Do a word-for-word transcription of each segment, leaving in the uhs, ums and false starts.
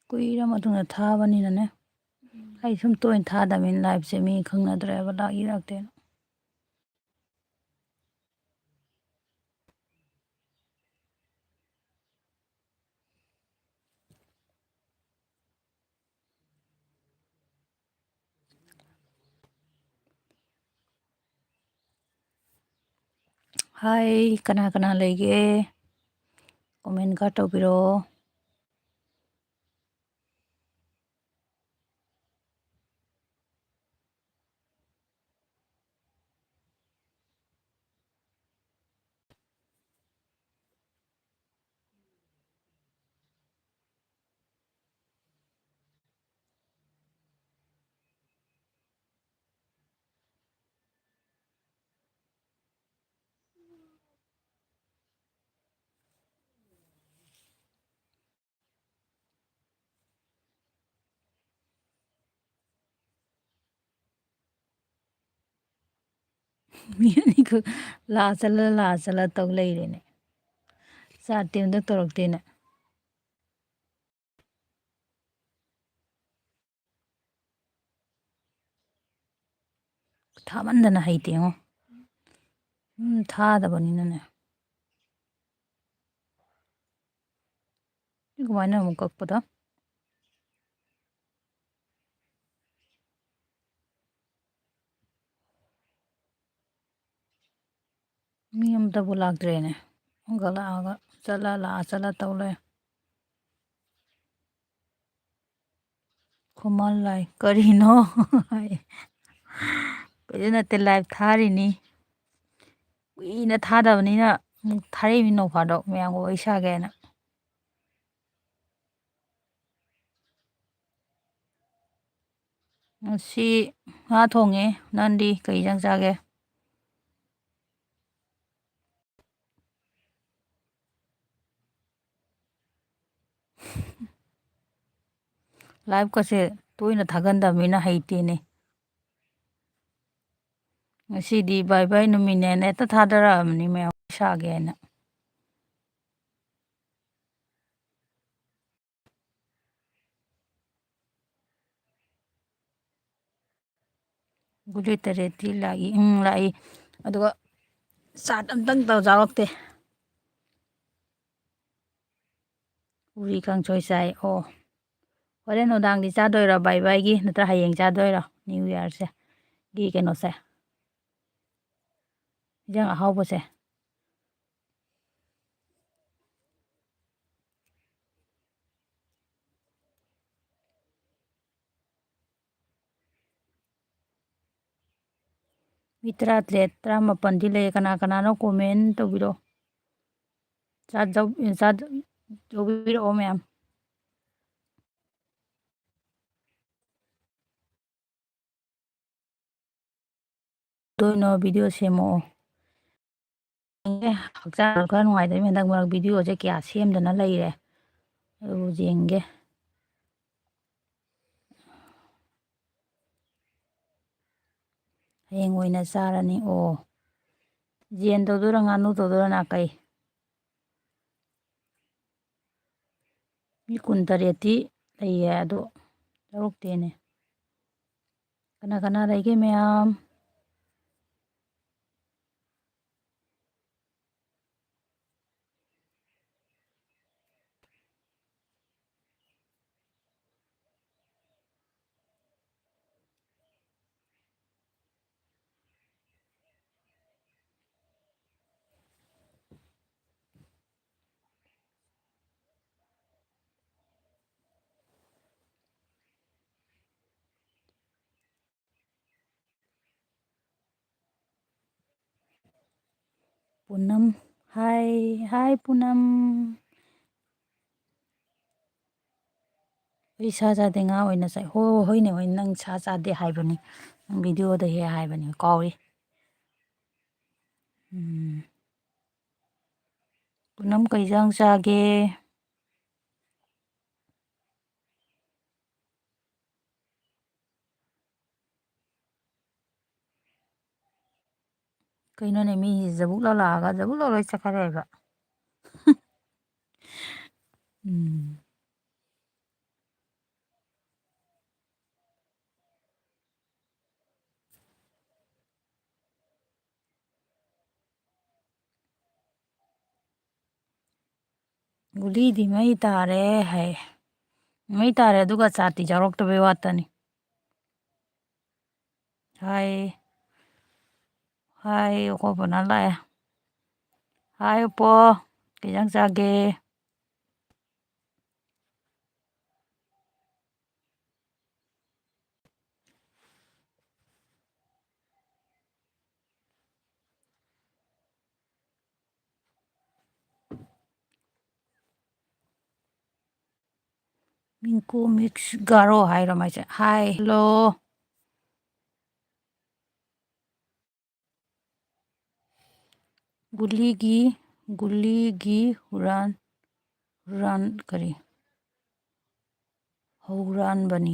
ꯀꯨꯏꯔ ꯃꯇꯨꯡꯗ ꯊꯥꯕꯅꯤꯅꯅꯦ꯫ ꯑꯩ ꯁꯨꯝ ꯇꯣꯏꯅ ꯊꯥꯗꯕꯅꯤꯅ liveꯁꯦ ꯃꯤ ꯈꯪꯅꯗ꯭ꯔꯦꯕ, ꯂꯥꯛꯏ ꯂꯥꯛꯇꯦꯅ꯫ Hi, ꯀꯅꯥ ꯀꯅꯥ ꯂꯩꯒꯦ? Comment ꯈꯔ ꯇꯧꯕꯤꯔꯛꯑꯣ꯫ ꯃꯤ ꯑꯅꯤꯈꯛ ꯂꯥꯛꯑ ꯆꯠꯂ, ꯂꯥꯛꯑ ꯆꯠꯂ ꯇꯧ ꯂꯩꯔꯦꯅꯦ꯫ Chatꯇꯤ ꯑꯝꯇ ꯇꯧꯔꯛꯇꯦꯅꯦ꯫ ꯊꯥꯃꯟꯗꯅ ꯍꯩꯇꯦꯉꯣ꯫ ꯎꯝ, ꯊꯥꯗꯕꯅꯤꯅꯅꯦ꯫ ꯁꯤ ꯀꯃꯥꯏꯅ ꯑꯃꯨꯛ ꯀꯛꯄꯗ? ꯃꯤ ꯑꯃꯇꯕꯨ ꯂꯥꯛꯇ꯭ꯔꯦꯅꯦ꯫ ꯑꯃꯒ ꯂꯥꯛꯑꯒ ꯆꯠꯂ, ꯂꯥꯛꯑ ꯆꯠꯂ ꯇꯧ ꯂꯩꯔꯦ꯫ ꯈꯨꯃꯟ ꯂꯥꯏ ꯀꯔꯤꯅꯣ? ꯀꯩꯁꯨ ꯅꯠꯇꯦ, live ꯊꯥꯔꯤꯅꯤ꯫ ꯀꯨꯏꯅ ꯊꯥꯗꯕꯅꯤꯅ ꯑꯃꯨꯛ ꯊꯥꯔꯛꯏꯅꯤ ꯅꯣꯡ ꯐꯥꯗꯣꯛ ꯃꯌꯥꯝꯒ ꯋꯥꯔꯤ ꯁꯥꯒꯦꯅ꯫ ꯉꯁꯤ ꯉꯥ ꯊꯣꯡꯉꯦ꯫ ꯅꯪꯗꯤ ꯀꯩ ꯏꯟꯖꯥꯡ ꯆꯥꯒꯦ? Liveꯀꯁꯦ ꯇꯣꯏꯅ ꯊꯥꯒꯟꯗꯕꯅꯤꯅ ꯍꯩꯇꯦꯅꯦ꯫ ꯉꯁꯤꯗꯤ ꯕꯥꯏ ꯕꯥꯏ ꯅꯨꯃꯤꯠꯅꯦꯅ ꯍꯦꯛꯇ ꯊꯥꯗꯔꯛꯑꯕꯅꯤ ꯃꯌꯥꯝ ꯁꯥꯒꯦꯅ꯫ ꯒꯨꯂꯤ ꯇꯔꯦꯠꯇꯤ ꯂꯥꯛꯏ꯫ ꯎꯝ, ꯂꯥꯛꯏ꯫ ꯑꯗꯨꯒ ꯆꯥ ꯑꯝꯇꯪ ꯇꯧ ꯆꯥꯔꯛꯇꯦ꯫ ꯎꯔꯤ ꯀꯥꯡꯁꯣꯏ ꯆꯥꯏ꯫ ꯑꯣ꯫ ꯍꯣꯔꯦꯟ ꯅꯨꯡꯗꯥꯡꯗꯤ ꯆꯥꯗꯣꯏꯔꯣ ꯕꯥꯏ ꯕꯥꯏꯒꯤ? ꯅꯠꯇ꯭ꯔ ꯍꯌꯦꯡ ꯆꯥꯗꯣꯏꯔꯣ ꯅ꯭ꯌꯨ ꯌꯥꯔꯁꯦ? ꯒꯤ ꯀꯩꯅꯣꯁꯦ? ꯏꯟꯖꯥꯡ ꯑꯍꯥꯎꯕꯁꯦ? ꯃꯤ ꯇꯔꯥꯇꯔꯦꯠ, ꯇꯔꯥꯃꯥꯄꯜꯗꯤ ꯂꯩ꯫ ꯀꯅꯥ ꯀꯅꯥꯅꯣ comment ꯇꯧꯕꯤꯔꯛꯑꯣ꯫ ꯆꯥ ꯆꯧ-, ꯆꯥ ꯆꯧꯕꯤꯔꯛꯑꯣ ꯃꯌꯥꯝ꯫ ꯗꯣꯏꯅꯣ video ꯁꯦꯝꯃꯛꯑꯣ꯫ ꯌꯦꯡꯒꯦ, ꯍꯛꯆꯥꯡ ꯈꯔ ꯅꯨꯡꯉꯥꯏꯇꯕꯅꯤ ꯍꯟꯗꯛ ꯃꯔꯛ videoꯁꯦ ꯀꯌꯥ ꯁꯦꯝꯗꯅ ꯂꯩꯔꯦ꯫ ꯑꯗꯨ ꯌꯦꯡꯒꯦ꯫ ꯍꯌꯦꯡ ꯑꯣꯏꯅ ꯆꯥꯔꯅꯤ꯫ ꯑꯣ꯫ ꯌꯦꯟ ꯇꯧꯗꯣꯏꯔꯥ, ꯉꯥꯅꯨ ꯇꯧꯗꯣꯏꯔꯥ, ꯅꯥꯀꯩ? ꯃꯤ ꯀꯨꯟꯇꯔꯦꯠꯇꯤ ꯂꯩꯌꯦ, ꯑꯗꯣ ꯇꯔꯨꯛꯇꯦꯅꯦ꯫ ꯀꯅꯥ ꯀꯅꯥ ꯂꯩꯒꯦ ꯃꯌꯥꯝ? ꯄꯨꯅꯝ꯫ ꯍꯥꯏ, ꯍꯥꯏ ꯄꯨꯅꯝ꯫ ꯑꯩ ꯁꯥ ꯆꯥꯗꯦ, ꯉꯥ ꯑꯣꯏꯅ ꯆꯥꯏ꯫ ꯍꯣ, ꯍꯣꯏꯅꯦ, ꯍꯣꯏꯅꯦ, ꯅꯪ ꯁꯥ ꯆꯥꯗꯦ ꯍꯥꯏꯕꯅꯤ꯫ ꯅꯪ videoꯗ ꯍꯦꯛ ꯍꯥꯏꯕꯅꯤ, ꯀꯥꯎꯏ꯫ ꯎꯝ꯫ ꯄꯨꯅꯝ ꯀꯩ ꯏꯟꯖꯥꯡ ꯆꯥꯒꯦ? ꯀꯩꯅꯣꯅꯦ, ꯃꯤꯁꯦ ꯖꯕꯨꯛ ꯂꯥꯎ ꯂꯥꯛꯑꯒ ꯖꯕꯨꯛ ꯂꯥꯎ ꯂꯣꯏ ꯆꯠꯈ꯭ꯔꯦꯕ꯫ ꯎꯝ꯫ ꯒꯨꯂꯤꯗꯤ ꯃꯩ ꯇꯥꯔꯦ ꯍꯥꯏ꯫ ꯃꯩ ꯇꯥꯔꯦ, ꯑꯗꯨꯒ ꯆꯥꯇꯤ ꯌꯥꯎꯔꯛꯇꯕꯩ ꯋꯥꯇꯅꯤ꯫ ꯍꯥꯏ꯫ ꯍꯥꯏ, ꯑꯩꯈꯣꯏ ꯄꯨꯅ ꯂꯥꯛꯑꯦ꯫ ꯍꯥꯏ, ꯄꯣ, ꯀꯩ ꯏꯟꯖꯥꯡ ꯆꯥꯒꯦ? ꯃꯤꯡꯀꯨ ꯃꯤꯛꯁ ꯒꯥꯔꯣ ꯍꯥꯏꯔꯣ ꯃꯥꯏꯁꯦ? ꯍꯥꯏ, ꯍꯜꯂꯣ꯫ ꯒꯨꯂꯤꯒꯤ, ꯒꯨꯂꯤꯒꯤ ꯍꯨꯔꯥꯟ, ꯍꯨꯔꯥꯟ ꯀꯔꯤ? ꯍꯧꯔꯥꯟꯕꯅꯤ꯫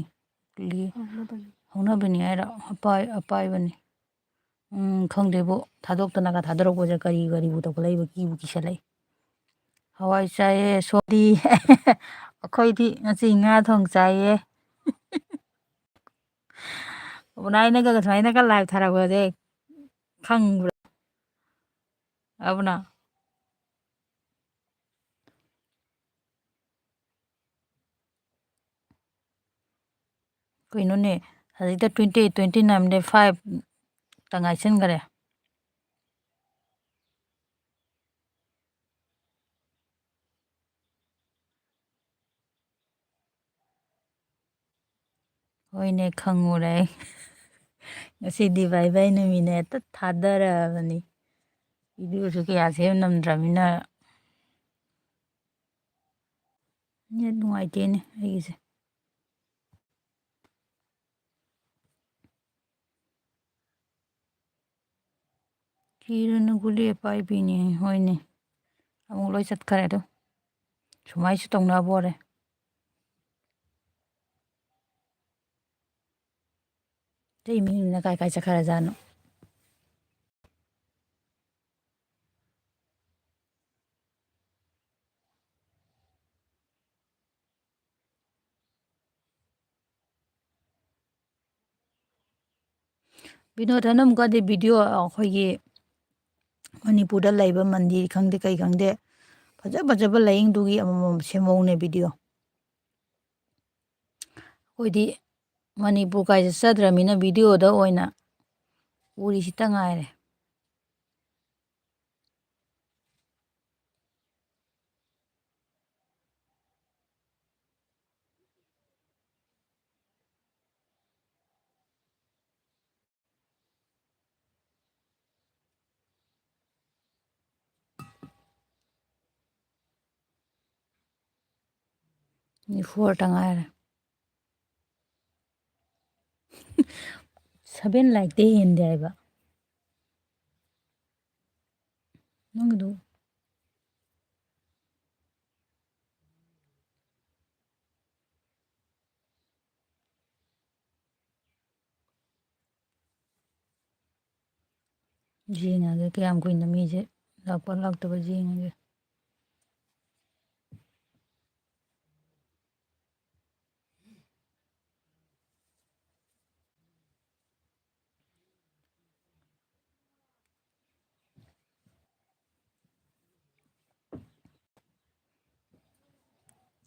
ꯒꯨꯂꯤ ꯍꯧꯅꯕꯅꯤ꯫ ꯍꯧꯅꯕꯅꯤ ꯍꯥꯏꯔꯣ? ꯑꯄꯥꯏ-, ꯑꯄꯥꯏꯕꯅꯤ꯫ ꯎꯝ, ꯈꯪꯗꯦꯕꯨ, ꯊꯥꯗꯣꯛꯇꯅꯒ ꯊꯥꯗꯣꯔꯛꯄꯁꯦ ꯀꯔꯤ ꯀꯔꯤꯕꯨ ꯇꯧꯈꯠꯂꯛꯏꯕ, ꯀꯤꯕꯨ ꯀꯤꯁꯜꯂꯛꯏ꯫ ꯍꯋꯥꯏ ꯆꯥꯏꯌꯦ, ꯁꯣꯝꯗꯤ? ꯑꯩꯈꯣꯏꯗꯤ ꯉꯁꯤ ꯉꯥ ꯊꯣꯡ ꯆꯥꯏꯌꯦ꯫ ꯑꯕꯨꯅꯥꯏꯅꯒ ꯁꯨꯃꯥꯏꯅꯒ live ꯊꯥꯔꯛꯄꯁꯦ ꯈꯪꯕ꯭ꯔꯥ? ꯑꯕꯨꯅꯥ? ꯀꯩꯅꯣꯅꯦ, ꯍꯧꯖꯤꯛꯇ twenty eight, twenty nine, five ꯇ ꯉꯥꯏꯁꯤꯟꯈ꯭ꯔꯦ꯫ ꯍꯣꯏꯅꯦ, ꯈꯪꯉꯨꯔꯦ ꯑꯩ꯫ ꯉꯁꯤꯗꯤ ꯕꯥꯏ ꯕꯥꯏ ꯅꯨꯃꯤꯠꯅꯦ, ꯍꯦꯛꯇ ꯊꯥꯗꯔꯕꯅꯤ꯫ Videoꯁꯨ ꯀꯌꯥ ꯁꯦꯝ ꯅꯝꯗ꯭ꯔꯕꯅꯤꯅ꯫ Net ꯅꯨꯡꯉꯥꯏꯇꯦꯅꯦ ꯑꯩꯒꯤꯁꯦ꯫ ꯀꯤꯔꯨꯅꯨ ꯒꯨꯂꯤ ꯑꯄꯥꯏꯕꯤꯅꯤ, ꯍꯣꯏꯅꯦ꯫ ꯑꯃꯨꯛ ꯂꯣꯏ ꯆꯠꯈ꯭ꯔꯦ ꯑꯗꯣ꯫ ꯁꯨꯃꯥꯏꯁꯨ ꯇꯧꯅꯕ ꯑꯣꯏꯔꯦ꯫ ꯑꯇꯩ ꯃꯤꯅ ꯀꯥꯏ ꯀꯥꯏ ꯆꯠꯈ꯭ꯔꯖꯥꯠꯅꯣ? ꯕꯤꯅꯣꯗꯅ ꯑꯃꯨꯛꯀꯗꯤ video ꯑꯩꯈꯣꯏꯒꯤ ꯃꯅꯤꯄꯨꯔꯗ ꯂꯩꯕ ꯃꯟꯗꯤꯔ ꯈꯪꯗꯦ ꯀꯩ ꯈꯪꯗꯦ, ꯐꯖ ꯐꯖꯕ ꯂꯥꯏꯌꯦꯡꯗꯨꯒꯤ ꯑꯃꯃꯝ ꯁꯦꯝꯍꯧꯅꯦ ꯚꯤꯗꯤꯑꯣ꯫ ꯑꯩꯈꯣꯏꯗꯤ ꯃꯅꯤꯄꯨꯔ ꯀꯥꯏ ꯆꯠꯆꯗ꯭ꯔꯃꯤꯅ ꯚꯤꯗꯤꯑꯣꯗ ꯑꯣꯏꯅ ꯎꯔꯤꯁꯤꯇ ꯉꯥꯏꯔꯦ꯫ ꯅꯤꯐꯨ ꯈꯛꯇ ꯉꯥꯏꯔꯦ꯫ Seven like ꯇꯩ ꯍꯦꯟꯗꯦ ꯍꯥꯏꯕ꯫ ꯅꯪꯒꯤꯗꯣ꯫ ꯌꯦꯡꯉꯒꯦ ꯀꯌꯥꯝ ꯀꯨꯏꯅ ꯃꯤꯁꯦ ꯂꯥꯛꯄ ꯂꯥꯛꯇꯕ ꯌꯦꯡꯉꯒꯦ꯫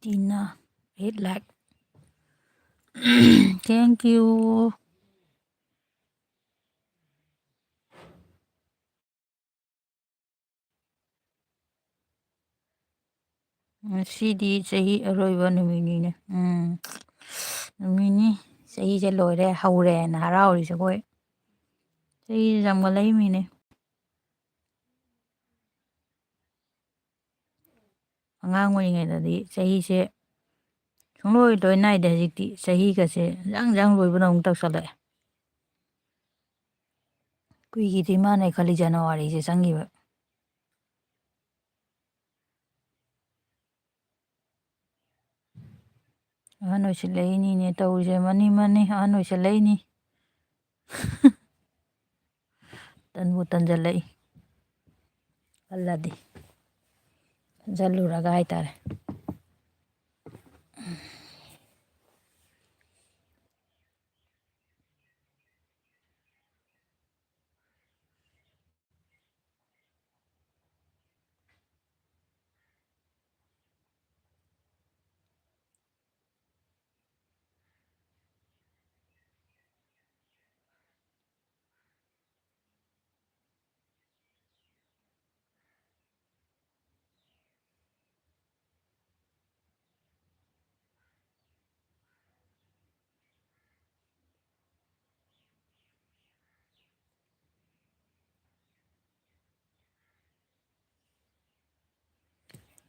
Tina, eight lakh. Thank you. ꯉꯁꯤꯗꯤ ꯆꯍꯤ ꯑꯔꯣꯏꯕ ꯅꯨꯃꯤꯠꯅꯤꯅꯦ꯫ ꯎꯝ꯫ ꯅꯨꯃꯤꯠꯅꯤ꯫ ꯆꯍꯤꯁꯦ ꯂꯣꯏꯔꯦ, ꯍꯧꯔꯦꯅ ꯍꯔꯥꯎꯔꯤꯁꯦ ꯑꯩꯈꯣꯏ꯫ ꯆꯍꯤꯁꯦ ꯌꯥꯝꯒꯠꯂꯛꯏꯃꯤꯅꯦ꯫ ꯑꯉꯥꯡ ꯑꯣꯏꯔꯤꯉꯩꯗꯗꯤ ꯆꯍꯤꯁꯦ ꯁꯨꯡꯂꯣꯏ ꯂꯣꯏ ꯅꯥꯏꯗꯦ꯫ ꯍꯧꯖꯤꯛꯇꯤ ꯆꯍꯤꯒꯁꯦ ꯖꯪ ꯖꯪ ꯂꯣꯏꯕꯗꯧꯅ ꯇꯧꯁꯜꯂꯛꯑꯦ꯫ ꯀꯨꯏꯈꯤꯗꯦ ꯃꯥꯅ ꯑꯩ ꯈꯜꯂꯤ ꯖꯅꯋꯥꯔꯤꯁꯦ ꯆꯪꯈꯤꯕ꯫ ꯑꯍꯟ ꯑꯣꯏꯁꯤꯜꯂꯛꯏꯅꯤꯅꯦ ꯇꯧꯔꯤꯁꯦ꯫ ꯃꯥꯅꯤ, ꯃꯥꯅꯤ, ꯑꯍꯟ ꯑꯣꯏꯁꯤꯜꯂꯛꯏꯅꯤ꯫ ꯇꯟꯕꯨ ꯇꯟꯖꯜꯂꯛꯏ꯫ ꯈꯜꯂꯗꯤ꯫ ꯈꯟꯖꯜꯂꯨꯔꯒ ꯍꯥꯏꯇꯥꯔꯦ꯫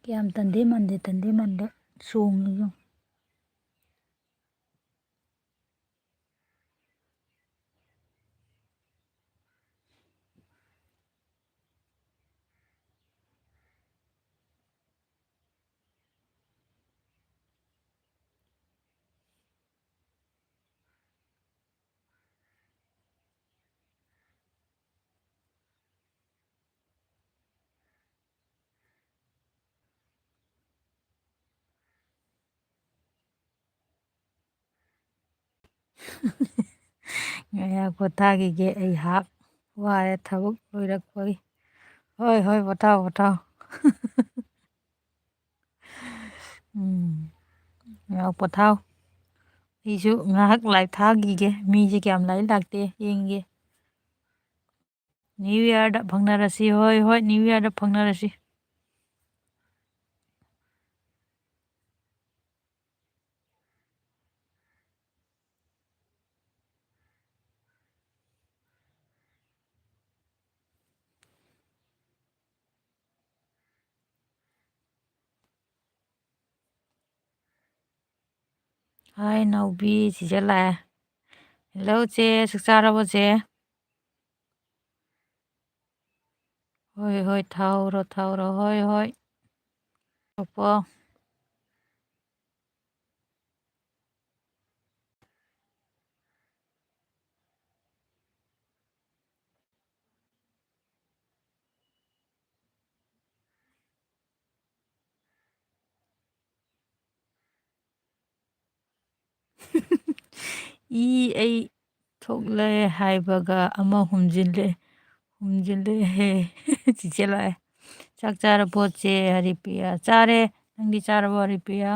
ꯀꯌꯥꯝ ꯇꯟꯗꯦ ꯃꯥꯟꯗꯦ, ꯇꯟꯗꯦ ꯃꯥꯟꯗꯦ꯫ ꯆꯣꯡꯉꯤ ꯌꯦꯡꯉꯨ꯫ ꯉꯥꯏꯍꯥꯛ ꯄꯣꯊꯥꯈꯤꯒꯦ ꯑꯩꯍꯥꯛ꯫ ꯋꯥꯔꯦ ꯊꯕꯛ ꯂꯣꯏꯔꯛꯄꯒꯤ꯫ ꯍꯣꯏ, ꯍꯣꯏ, ꯄꯣꯊꯥꯎ, ꯄꯣꯊꯥꯎ꯫ ꯎꯝ꯫ ꯉꯥꯏꯍꯥꯛ ꯄꯣꯊꯥꯎ꯫ ꯑꯩꯁꯨ ꯉꯥꯏꯍꯥꯛ live ꯊꯥꯈꯤꯒꯦ꯫ ꯃꯤꯁꯦ ꯀꯌꯥꯝ ꯂꯥꯛꯏ ꯂꯥꯛꯇꯦ ꯌꯦꯡꯒꯦ꯫ New Yearꯗ ꯐꯪꯅꯔꯁꯤ꯫ ꯍꯣꯏ, ꯍꯣꯏ, New Yearꯗ ꯐꯪꯅꯔꯁꯤ꯫ ꯍꯥꯏ, ꯅꯥꯎꯕꯤ, ꯆꯤꯆꯦ ꯂꯥꯛꯑꯦ꯫ Hello, ꯆꯦ, ꯆꯥꯛ ꯆꯥꯔꯕꯣ, ꯆꯦ? ꯍꯣꯏ, ꯍꯣꯏ, ꯊꯥꯎꯔꯣ, ꯊꯥꯎꯔꯣ, ꯍꯣꯏ, ꯍꯣꯏ꯫ ꯄꯣꯄꯣ꯫ ꯏ ꯑꯩ ꯊꯣꯛꯂꯦ ꯍꯥꯏꯕꯒ ꯑꯃ ꯍꯨꯝꯖꯤꯜꯂꯦ, ꯍꯨꯝꯖꯤꯜꯂꯦ ꯍꯦ꯫ ꯆꯤꯆꯦ ꯂꯥꯛꯑꯦ꯫ ꯆꯥꯛ ꯆꯥꯔꯕꯣ ꯆꯦ ꯍꯔꯤꯄ꯭ꯔꯤꯌꯥ? ꯆꯥꯔꯦ꯫ ꯅꯪꯗꯤ ꯆꯥꯔꯕꯣ ꯍꯔꯤꯄ꯭ꯔꯤꯌꯥ?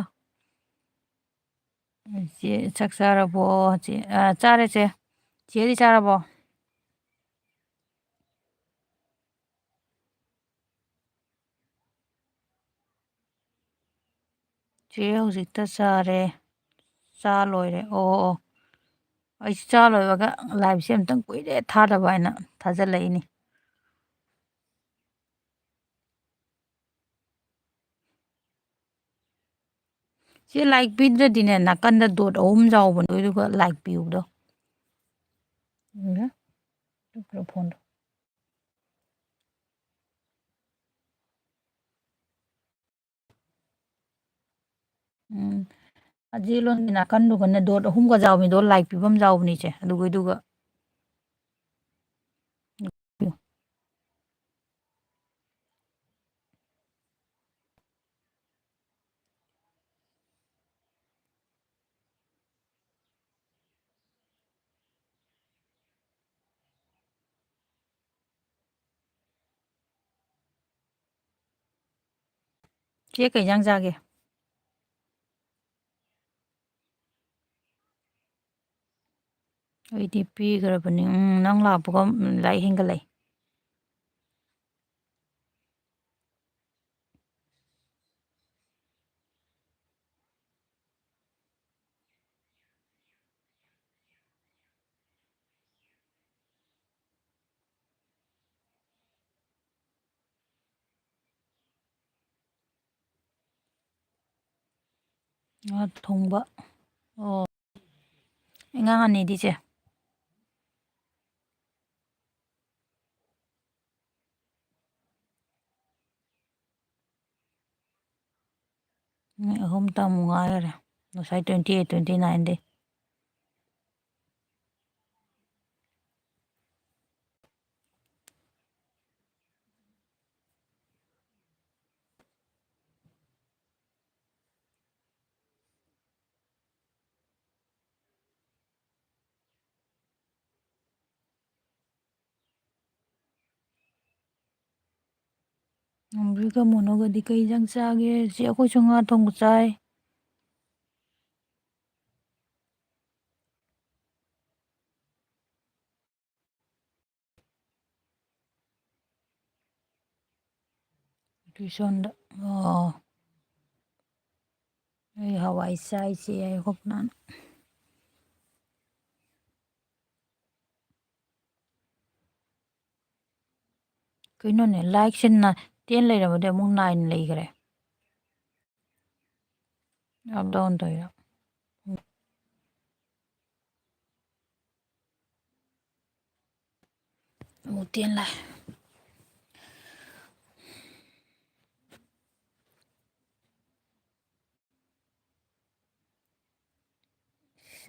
ꯆꯦ, ꯆꯥꯛ ꯆꯥꯔꯕꯣ? ꯆꯦ, ꯑ, ꯆꯥꯔꯦ, ꯆꯦ꯫ ꯆꯦꯗꯤ ꯆꯥꯔꯕꯣ? ꯆꯦ ꯍꯧꯖꯤꯛꯇ ꯆꯥꯔꯦ꯫ ꯆꯥ ꯂꯣꯏꯔꯦ꯫ ꯑꯣ, ꯑꯣ꯫ ꯑꯩꯁꯨ ꯆꯥ ꯂꯣꯏꯕꯒ liveꯁꯦ ꯑꯝꯇꯪ ꯀꯨꯏꯔꯦ ꯊꯥꯗꯕ ꯍꯥꯏꯅ ꯊꯥꯖꯤꯜꯂꯛꯏꯅꯤ꯫ ꯁꯤ ꯂꯥꯏꯛ ꯄꯤꯗ꯭ꯔꯗꯤꯅꯦ, ꯅꯥꯀꯟꯗ ꯗꯣꯠ ꯑꯍꯨꯝ ꯌꯥꯎꯕꯅꯦ, ꯑꯗꯨꯒ ꯂꯥꯏꯛ ꯄꯤꯌꯨꯗꯣ꯫ ꯎꯝ꯫ ꯐꯣꯟꯗꯣ꯫ ꯎꯝ꯫ ꯑꯖꯦ ꯂꯣꯟꯒꯤ ꯅꯥꯀꯟꯗꯨꯒꯅꯦ ꯗꯣꯠ ꯑꯍꯨꯝꯒ ꯌꯥꯎꯕꯅꯤꯗꯣ, ꯂꯥꯏꯛ ꯄꯤꯐꯝ ꯌꯥꯎꯕꯅꯤ ꯏꯆꯦ, ꯑꯗꯨꯒꯩꯗꯨꯒ꯫ ꯆꯦ, ꯀꯩ ꯏꯟꯖꯥꯡ ꯆꯥꯒꯦ? ꯑꯩꯗꯤ ꯄꯤꯈ꯭ꯔꯕꯅꯤ꯫ ꯎꯝ, ꯅꯪ ꯂꯥꯛꯄꯒ, ꯎꯝ, ꯂꯥꯏꯔꯤꯛ ꯍꯦꯟꯒꯠꯂꯛꯏ꯫ ꯉꯥ ꯊꯣꯡꯕ꯫ ꯑꯣ꯫ ꯑꯩ ꯉꯥ ꯑꯅꯤꯗꯤ ꯆꯦ꯫ ꯃꯤ ꯑꯍꯨꯝ ꯇꯃꯨꯛ ꯉꯥꯏꯔꯦ꯫ ꯉꯁꯥꯏ twenty eight, twenty nine ꯗꯤ꯫ ꯉꯝꯕꯤꯒ ꯃꯣꯅꯣꯒꯗꯤ ꯀꯩ ꯏꯟꯖꯥꯡ ꯆꯥꯒꯦ? ꯆꯦ, ꯑꯩꯈꯣꯏꯁꯨ ꯉꯥ ꯊꯣꯡꯕ ꯆꯥꯏ꯫ ꯇꯨꯏꯁꯟꯗ꯫ ꯑꯣ꯫ ꯑꯩ ꯍꯋꯥꯏ ꯆꯥꯏ ꯆꯦ ꯍꯥꯏ ꯍꯣꯞꯅꯥꯅ꯫ ꯀꯩꯅꯣꯅꯦ, ꯂꯥꯏꯛꯁꯤꯅ ten ꯂꯩꯔꯝꯕꯗꯤ ꯑꯃꯨꯛ nine ꯂꯩꯈ꯭ꯔꯦ꯫ ꯑꯞ ꯗꯥꯎꯟ ꯇꯧꯔꯤꯔꯣ? ꯑꯃꯨꯛ ꯇꯦꯟ ꯂꯥꯛꯑꯦ꯫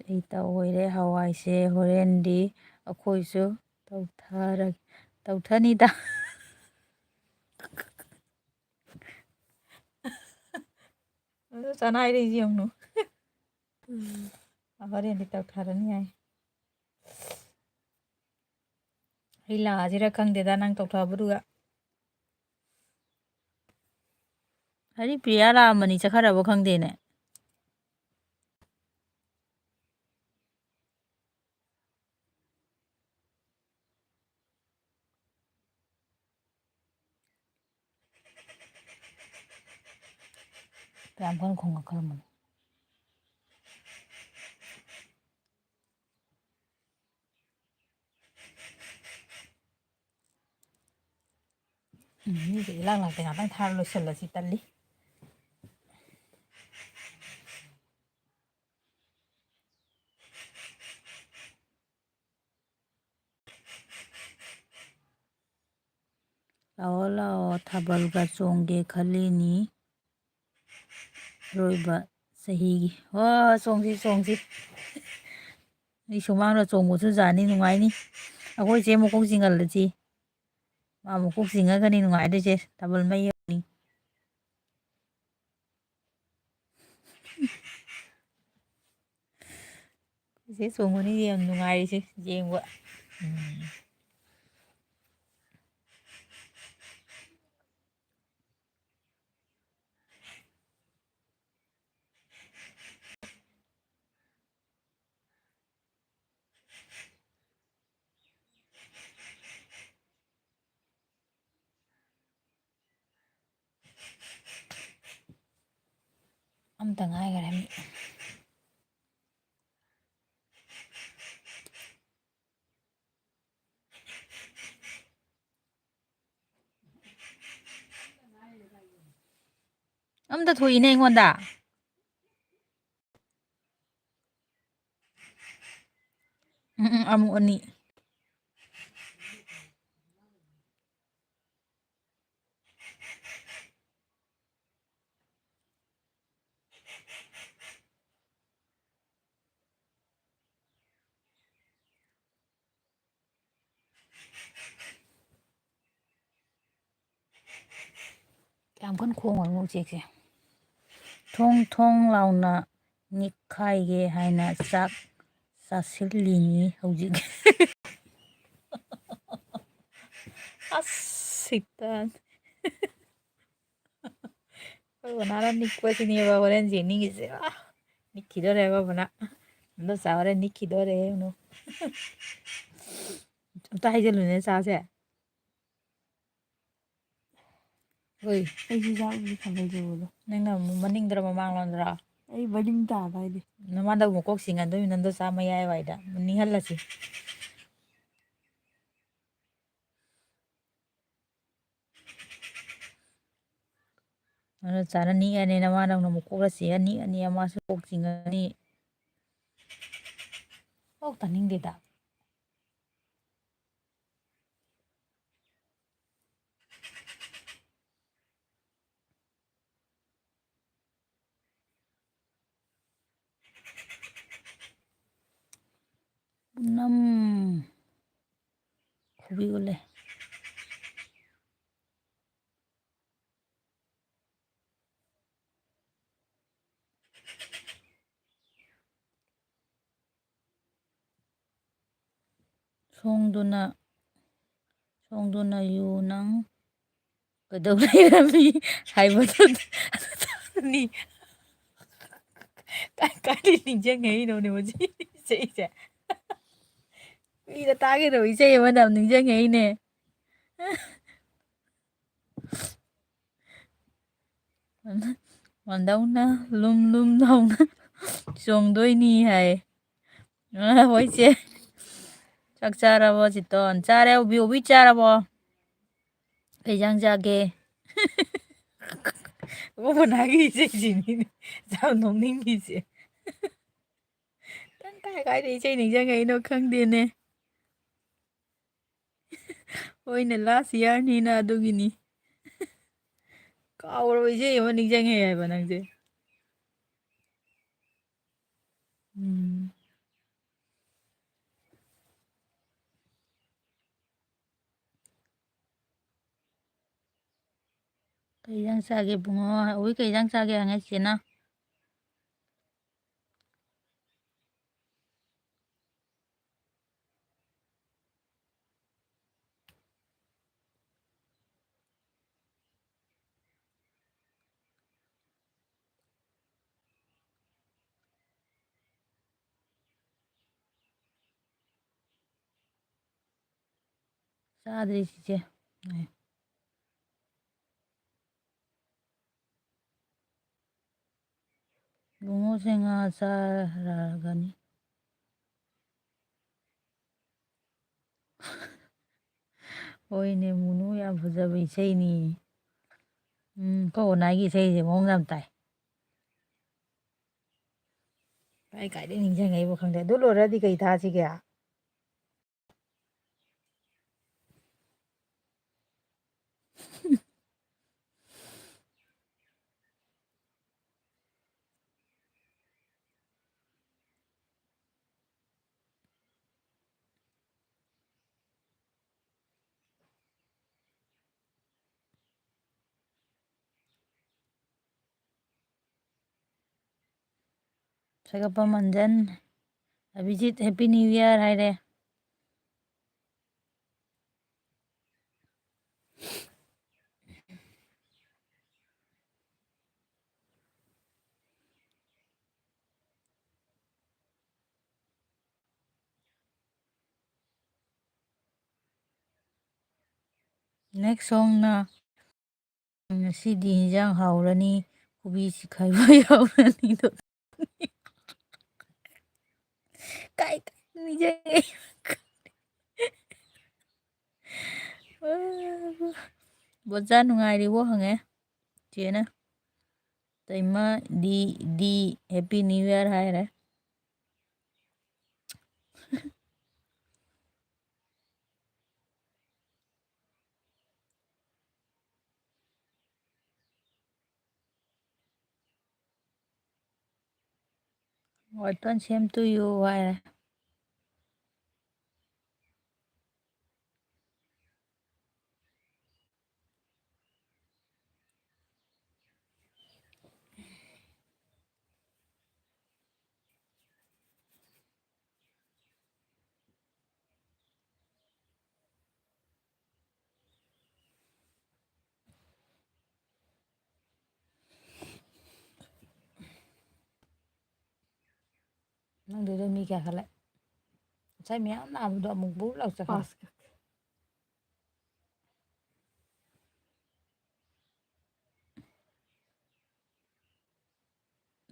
ꯑꯩ ꯇꯧꯔꯦ ꯍꯋꯥꯏꯁꯦ, ꯍꯣꯔꯦꯟꯗꯤ ꯑꯩꯈꯣꯏꯁꯨ ꯇꯧꯊꯔꯒꯦ, ꯇꯧꯊꯅꯤꯗ꯫ ꯑꯗꯨ ꯆꯅꯥꯏꯔꯤꯁꯤ ꯌꯦꯡꯉꯨ꯫ ꯎꯝ꯫ ꯍꯣꯔꯦꯟꯗꯤ ꯇꯧꯊꯔꯅꯤ ꯍꯥꯏ꯫ ꯑꯩ ꯂꯥꯛꯑꯁꯤꯔ ꯈꯪꯗꯦꯗ ꯅꯪ ꯇꯧꯊꯕꯗꯨꯒ꯫ ꯍꯔꯤꯄ꯭ꯔꯤꯌꯥ ꯂꯥꯛꯑꯝꯕꯅꯤ, ꯆꯠꯈ꯭ꯔꯕ ꯈꯪꯗꯦꯅꯦ꯫ ꯀꯌꯥꯝ ꯀꯟꯅ ꯈꯣꯡꯉꯛꯈ꯭ꯔꯕꯅꯣ? ꯎꯝ, ꯃꯤꯁꯦ ꯏꯂꯥꯡ ꯂꯥꯡꯇꯦ, ꯉꯥꯛꯇꯪ ꯊꯥꯔ ꯂꯣꯏꯁꯤꯜꯂꯁꯤ, ꯇꯜꯂꯤ꯫ ꯂꯥꯛꯑꯣ, ꯂꯥꯛꯑꯣ, ꯊꯥꯕꯜꯒ ꯆꯣꯡꯒꯦ ꯈꯜꯂꯤꯅꯤ꯫ ꯑꯔꯣꯏꯕ ꯆꯍꯤꯒꯤ꯫ ꯍꯣ, ꯆꯣꯡꯁꯤ, ꯆꯣꯡꯁꯤ꯫ ꯑꯩ ꯁꯨꯃꯥꯡꯗ ꯆꯣꯡꯕꯁꯨ ꯖꯥꯠꯅꯤ, ꯅꯨꯡꯉꯥꯏꯅꯤ꯫ ꯑꯩꯈꯣꯏ ꯆꯦ ꯃꯀꯣꯛ ꯆꯤꯡꯍꯜꯂꯁꯤ꯫ ꯃꯥ ꯃꯀꯣꯛ ꯆꯤꯡꯉꯒꯅꯤ ꯅꯨꯡꯉꯥꯏꯗꯣꯏꯁꯦ꯫ ꯊꯥꯕꯜ ꯃꯩ ꯍꯧꯅꯤ꯫ ꯆꯦ ꯆꯣꯡꯕꯅꯤ ꯌꯥꯝ ꯅꯨꯡꯉꯥꯏꯔꯤꯁꯦ ꯌꯦꯡꯕ꯫ ꯎꯝ꯫ ꯑꯝꯇ ꯉꯥꯏꯈꯔꯦ ꯃꯤ꯫ ꯑꯝꯇ ꯊꯣꯛꯏꯅꯦ ꯑꯩꯉꯣꯟꯗ꯫ ꯎꯝ, ꯎꯝ, ꯑꯃꯨꯛ ꯑꯅꯤ꯫ ꯌꯥꯝ ꯀꯟꯅ ꯈꯣꯡꯉꯣꯏ ꯎꯆꯦꯛꯁꯦ꯫ ꯊꯣꯡ ꯊꯣꯡ ꯂꯥꯎꯅ ꯅꯤꯛꯈꯥꯏꯒꯦ ꯍꯥꯏꯅ ꯆꯥꯛ ꯆꯥꯁꯤꯜꯂꯤꯅꯤ ꯍꯧꯖꯤꯛ꯫ ꯑꯁ, ꯁꯤꯇꯟ꯫ ꯑꯩꯈꯣꯏ ꯕꯣꯅꯥꯅ ꯅꯤꯛꯄꯁꯤꯅꯦꯕ ꯍꯣꯔꯦꯟ ꯌꯦꯡꯅꯤꯡꯉꯤꯁꯦ꯫ ꯑꯥ, ꯅꯤꯛꯈꯤꯗꯣꯔꯦꯕ ꯕꯣꯅꯥ꯫ ꯏꯟꯗꯣꯆꯥ ꯍꯣꯔꯦꯟ ꯅꯤꯛꯈꯤꯗꯣꯔꯦ, ꯌꯦꯡꯉꯨ꯫ ꯑꯝꯇ ꯍꯥꯏꯖꯜꯂꯨꯅꯦ, ꯆꯥꯁꯦ꯫ ꯍꯣꯏ꯫ ꯑꯩꯁꯨ ꯆꯥꯛ ꯊꯝꯃꯦ ꯇꯧꯕꯗꯣ꯫ ꯅꯪꯅ ꯑꯃꯨꯛ ꯃꯅꯤꯡꯗꯔ ꯃꯃꯥꯡꯂꯣꯝꯗꯔ? ꯑꯩ ꯃꯅꯤꯡ ꯇꯥꯕ ꯍꯥꯏꯗꯤ꯫ ꯅꯃꯥꯗ ꯑꯃꯨꯛ ꯀꯣꯛ ꯆꯤꯡꯒꯟꯗꯣꯏꯅꯤ, ꯅꯟꯗꯣꯆꯥ ꯃꯌꯥꯏ ꯋꯥꯏꯗ꯫ ꯅꯤꯡꯍꯜꯂꯁꯤ꯫ ꯅꯟꯗꯣꯆꯥꯅ ꯅꯤꯛꯑꯅꯤ, ꯅꯃꯥꯅ ꯑꯃꯨꯛ ꯀꯣꯛꯂ ꯆꯤꯡꯉ ꯅꯤꯛꯑꯅꯤ, ꯑꯃꯁꯨ ꯀꯣꯛ ꯆꯤꯡꯉꯅꯤ꯫ ꯀꯣꯛ ꯇꯥꯅꯤꯡꯗꯦꯗ꯫ ꯄꯨꯅꯝ ꯈꯨꯕꯤ ꯑꯣꯜꯂꯦ꯫ ꯁꯣꯡꯗꯨꯅ, ꯁꯣꯡꯗꯨꯅ ꯌꯨ ꯅꯪ ꯀꯩꯗꯧ ꯂꯩꯔꯝꯃꯤ ꯍꯥꯏꯕꯗꯨꯅꯤ꯫ ꯀꯥꯏ, ꯀꯥꯏꯗꯩ ꯅꯤꯡꯁꯤꯡꯉꯛꯏꯅꯣꯅꯦ ꯃꯁꯤ ꯏꯁꯩꯁꯦ? ꯃꯤꯗ ꯇꯥꯒꯗꯕ ꯏꯁꯩ ꯑꯃꯅ ꯅꯤꯡꯁꯤꯡꯉꯛꯏꯅꯦ꯫ ꯃꯟꯗꯧꯅ ꯂꯨꯝ ꯂꯨꯝ ꯂꯥꯎꯅ ꯆꯣꯡꯗꯣꯏꯅꯤ ꯍꯥꯏ꯫ ꯑ, ꯍꯣꯏ, ꯆꯦ꯫ ꯆꯥꯛ ꯆꯥꯔꯕꯣ, ꯆꯤꯇꯣꯟ? ꯆꯥꯔꯦ, ꯎꯕꯤ, ꯎꯕꯤ ꯆꯥꯔꯕꯣ? ꯀꯩ ꯏꯟꯖꯥꯡ ꯆꯥꯒꯦ? ꯃꯣꯃꯣꯅꯥꯒꯤ ꯏꯁꯩꯁꯤꯅꯤꯅꯦ ꯌꯥꯝ ꯅꯣꯛꯅꯤꯡꯉꯤꯁꯦ꯫ ꯇꯟ ꯀꯥꯏ ꯀꯥꯏꯗ ꯏꯁꯩ ꯅꯤꯡꯁꯤꯡꯉꯛꯏꯅꯣ ꯈꯪꯗꯦꯅꯦ꯫ ꯍꯣꯏꯅꯦ, last yearꯅꯤꯅ ꯑꯗꯨꯒꯤꯅꯤ꯫ ꯀꯥꯎꯔꯕ ꯏꯁꯩ ꯑꯃ ꯅꯤꯡꯁꯤꯡꯉꯦ ꯍꯥꯏꯕ ꯅꯪꯁꯦ꯫ ꯎꯝ꯫ ꯀꯩ ꯏꯟꯖꯥꯡ ꯆꯥꯒꯦ ꯏꯕꯨꯡꯉꯣ? ꯎꯏ, ꯀꯩ ꯏꯟꯖꯥꯡ ꯆꯥꯒꯦ ꯍꯪꯉꯦ ꯆꯦꯅ꯫ ꯆꯥꯗ꯭ꯔꯤ ꯆꯤꯆꯦ꯫ ꯏꯕꯨꯡꯉꯣꯁꯦ ꯉꯥ ꯆꯥꯔꯒꯅꯤ꯫ ꯍꯣꯏꯅꯦ, ꯃꯨꯅꯨ ꯌꯥꯝ ꯐꯖꯕ ꯏꯁꯩꯅꯤ꯫ ꯎꯝ, ꯑꯩꯈꯣꯏ ꯑꯣꯅꯥꯏꯒꯤ ꯏꯁꯩꯁꯦ ꯃꯑꯣꯡ ꯌꯥꯝ ꯇꯥꯏ꯫ ꯀꯥꯏ ꯀꯥꯏꯗꯩ ꯅꯤꯡꯁꯤꯡꯉꯛꯏꯕ ꯈꯪꯗꯦ꯫ ꯑꯗꯨ ꯂꯣꯏꯔꯗꯤ ꯀꯩ ꯊꯥꯁꯤꯒꯦ? ꯁꯒꯠꯄ ꯃꯟꯖꯟ, ꯑꯕꯤꯖꯤꯠ Happy New Year ꯍꯥꯏꯔꯦ꯫ Next songꯅ ꯉꯁꯤꯗꯤ ꯏꯟꯖꯥꯡ ꯍꯥꯎꯔꯅꯤ, ꯀꯣꯕꯤ ꯆꯤꯈꯥꯏꯕ ꯌꯥꯎꯔꯅꯤꯗꯣ꯫ ꯀꯥꯏ ꯀꯥꯏ ꯅꯤꯡꯖꯪꯉꯦ꯫ ꯕꯣꯆꯥ ꯅꯨꯡꯉꯥꯏꯔꯤꯕꯣ ꯍꯪꯉꯦ ꯆꯦꯅ꯫ ꯇꯩꯃ ꯗꯤ, ꯗꯤ, Happy New Year ꯍꯥꯏꯔꯦ꯫ Welcome, same to you ꯍꯥꯏꯔꯦ꯫ ꯅꯪꯗꯨꯗ ꯃꯤ ꯀꯌꯥ ꯈꯜꯂꯦ? ꯉꯁꯥꯏ ꯃꯌꯥꯝ ꯂꯥꯛꯑꯝꯕꯗꯣ ꯑꯃꯨꯛ ꯕꯨꯛ ꯂꯥꯎ ꯆꯠꯈ꯭ꯔꯦ꯫ ꯄꯥꯁ ꯀꯛ꯫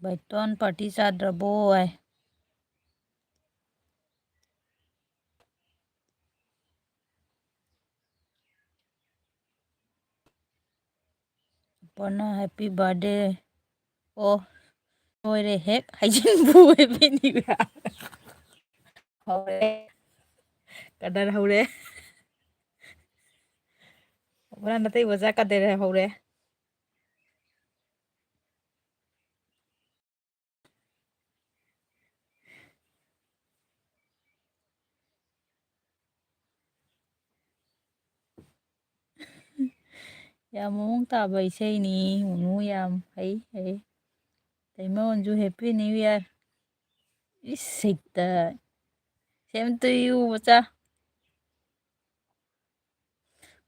ꯕꯥꯏꯇꯣꯟ ꯄꯥꯔꯇꯤ ꯆꯥꯗ꯭ꯔꯕꯣ ꯍꯥꯏ꯫ ꯄꯣꯟꯅ happy birthday꯫ ꯑꯣ, ꯂꯣꯏꯔꯦ ꯍꯦꯛ ꯍꯥꯏꯖꯤꯟꯕꯨ ꯑꯣꯏꯕꯤꯅꯤꯕ꯫ ꯍꯧꯔꯦ꯫ ꯀꯗꯔ ꯍꯧꯔꯦ꯫ ꯄꯣꯟꯅ ꯅꯇꯩ ꯃꯆꯥ ꯀꯗꯔ ꯍꯧꯔꯦ꯫ ꯌꯥꯝ ꯃꯑꯣꯡ ꯇꯥꯕ ꯏꯁꯩꯅꯤ, ꯃꯨꯅꯨ ꯌꯥꯝ ꯍꯩ, ꯍꯩ꯫ ꯇꯩꯃꯣꯟꯁꯨ happy new year꯫ ꯏꯁ, ꯍꯦꯛꯇ꯫ Same to you, ꯃꯆꯥ꯫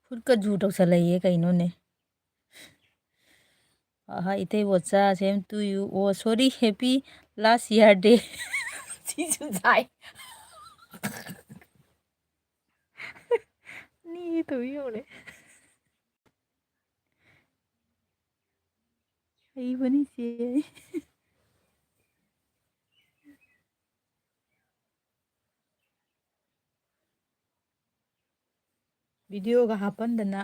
ꯈꯨꯠꯀ ꯖꯨ ꯇꯧꯁꯜꯂꯛꯏꯌꯦ ꯀꯩꯅꯣꯅꯦ꯫ ꯑꯍꯥ, ꯏꯇꯩ ꯕꯣꯠꯆꯥ, same to you꯫ ꯑꯣ, sorry, happy last year day꯫ ꯁꯤꯁꯨ ꯁꯥꯏ꯫ ꯅꯤ ꯇꯧ ꯌꯧꯔꯦ꯫ ꯍꯩꯕꯅꯤ ꯆꯦ꯫ Videoꯒ ꯍꯥꯞꯄꯟꯗꯅ,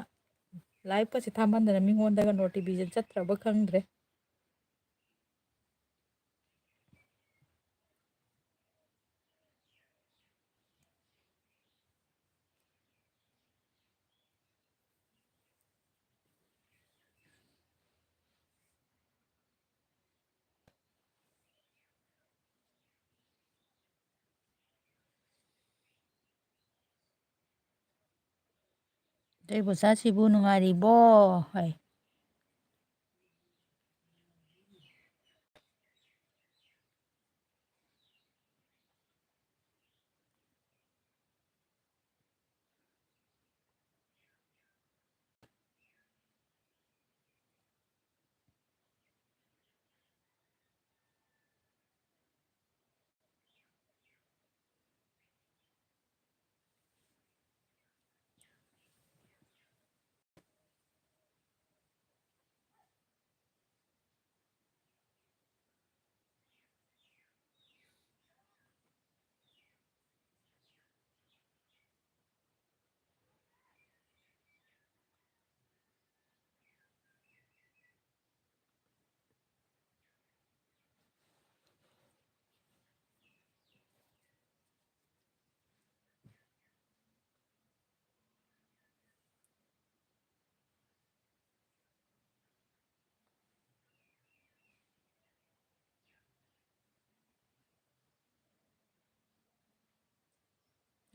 liveꯀꯁꯦ ꯊꯥꯃꯟꯗꯅ ꯃꯤꯉꯣꯟꯗꯒ notification ꯆꯠꯇ꯭ꯔꯕ ꯈꯪꯗ꯭ꯔꯦ꯫ "ꯏꯇꯩ ꯕꯣꯆꯥꯁꯤꯕꯨ ꯅꯨꯡꯉꯥꯏꯔꯤꯕꯣ?" ꯍꯥꯏ꯫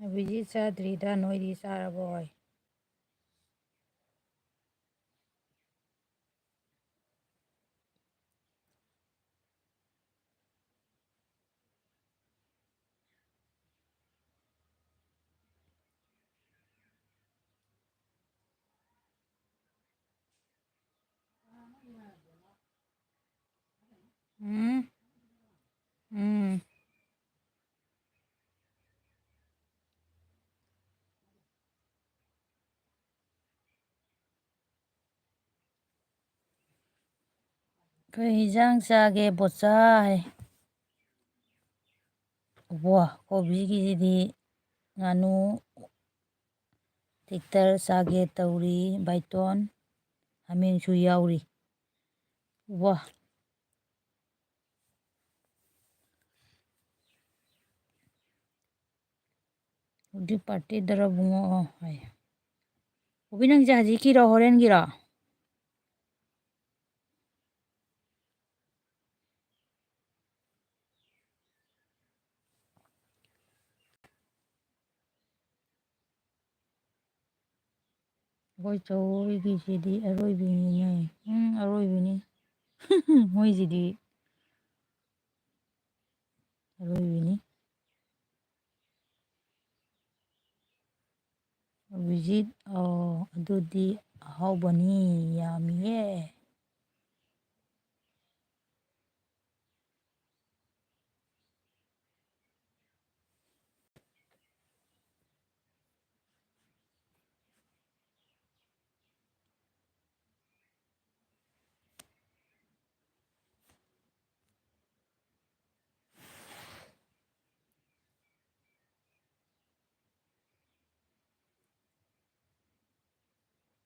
ꯑꯕꯤꯖꯤꯠ ꯆꯥꯗ꯭ꯔꯤꯗ, ꯅꯣꯏꯗꯤ ꯆꯥꯔꯕꯣꯏ? ꯎꯝ꯫ ꯎꯝ꯫ "ꯀꯩ ꯍꯤꯟꯖꯥꯡ ꯆꯥꯒꯦ, ꯕꯣꯆꯥ?" ꯍꯥꯏ꯫ ꯋꯥ, ꯀꯣꯕꯤꯒꯤꯁꯤꯗꯤ ꯉꯥꯅꯨ ꯇꯤꯛꯇꯔ ꯆꯥꯒꯦ ꯇꯧꯔꯤ, ꯕꯥꯏꯇꯣꯟ, ꯍꯥꯃꯦꯡꯁꯨ ꯌꯥꯎꯔꯤ꯫ ꯋꯥ꯫ ꯍꯧꯖꯤꯛ ꯄꯥꯔꯇꯤꯗꯔ ꯕꯨꯡꯉꯣ ꯍꯥꯏ꯫ ꯀꯣꯕꯤ, ꯅꯪꯁꯦ ꯍꯧꯖꯤꯛꯀꯤꯔꯣ, ꯍꯣꯔꯦꯟꯒꯤꯔꯣ? ꯑꯩꯈꯣꯏ ꯆꯧꯕꯤꯒꯤꯁꯤꯗꯤ ꯑꯔꯣꯏꯕꯤꯅꯤꯅꯦ꯫ ꯎꯝ, ꯑꯔꯣꯏꯕꯤꯅꯤ꯫ ꯃꯣꯏꯁꯤꯗꯤ ꯑꯔꯣꯏꯕꯤꯅꯤ꯫ ꯑꯕꯤꯖꯤꯠ, ꯑꯣ, ꯑꯗꯨꯗꯤ ꯑꯍꯥꯎꯕꯅꯤ, ꯌꯥꯝꯃꯤꯌꯦ꯫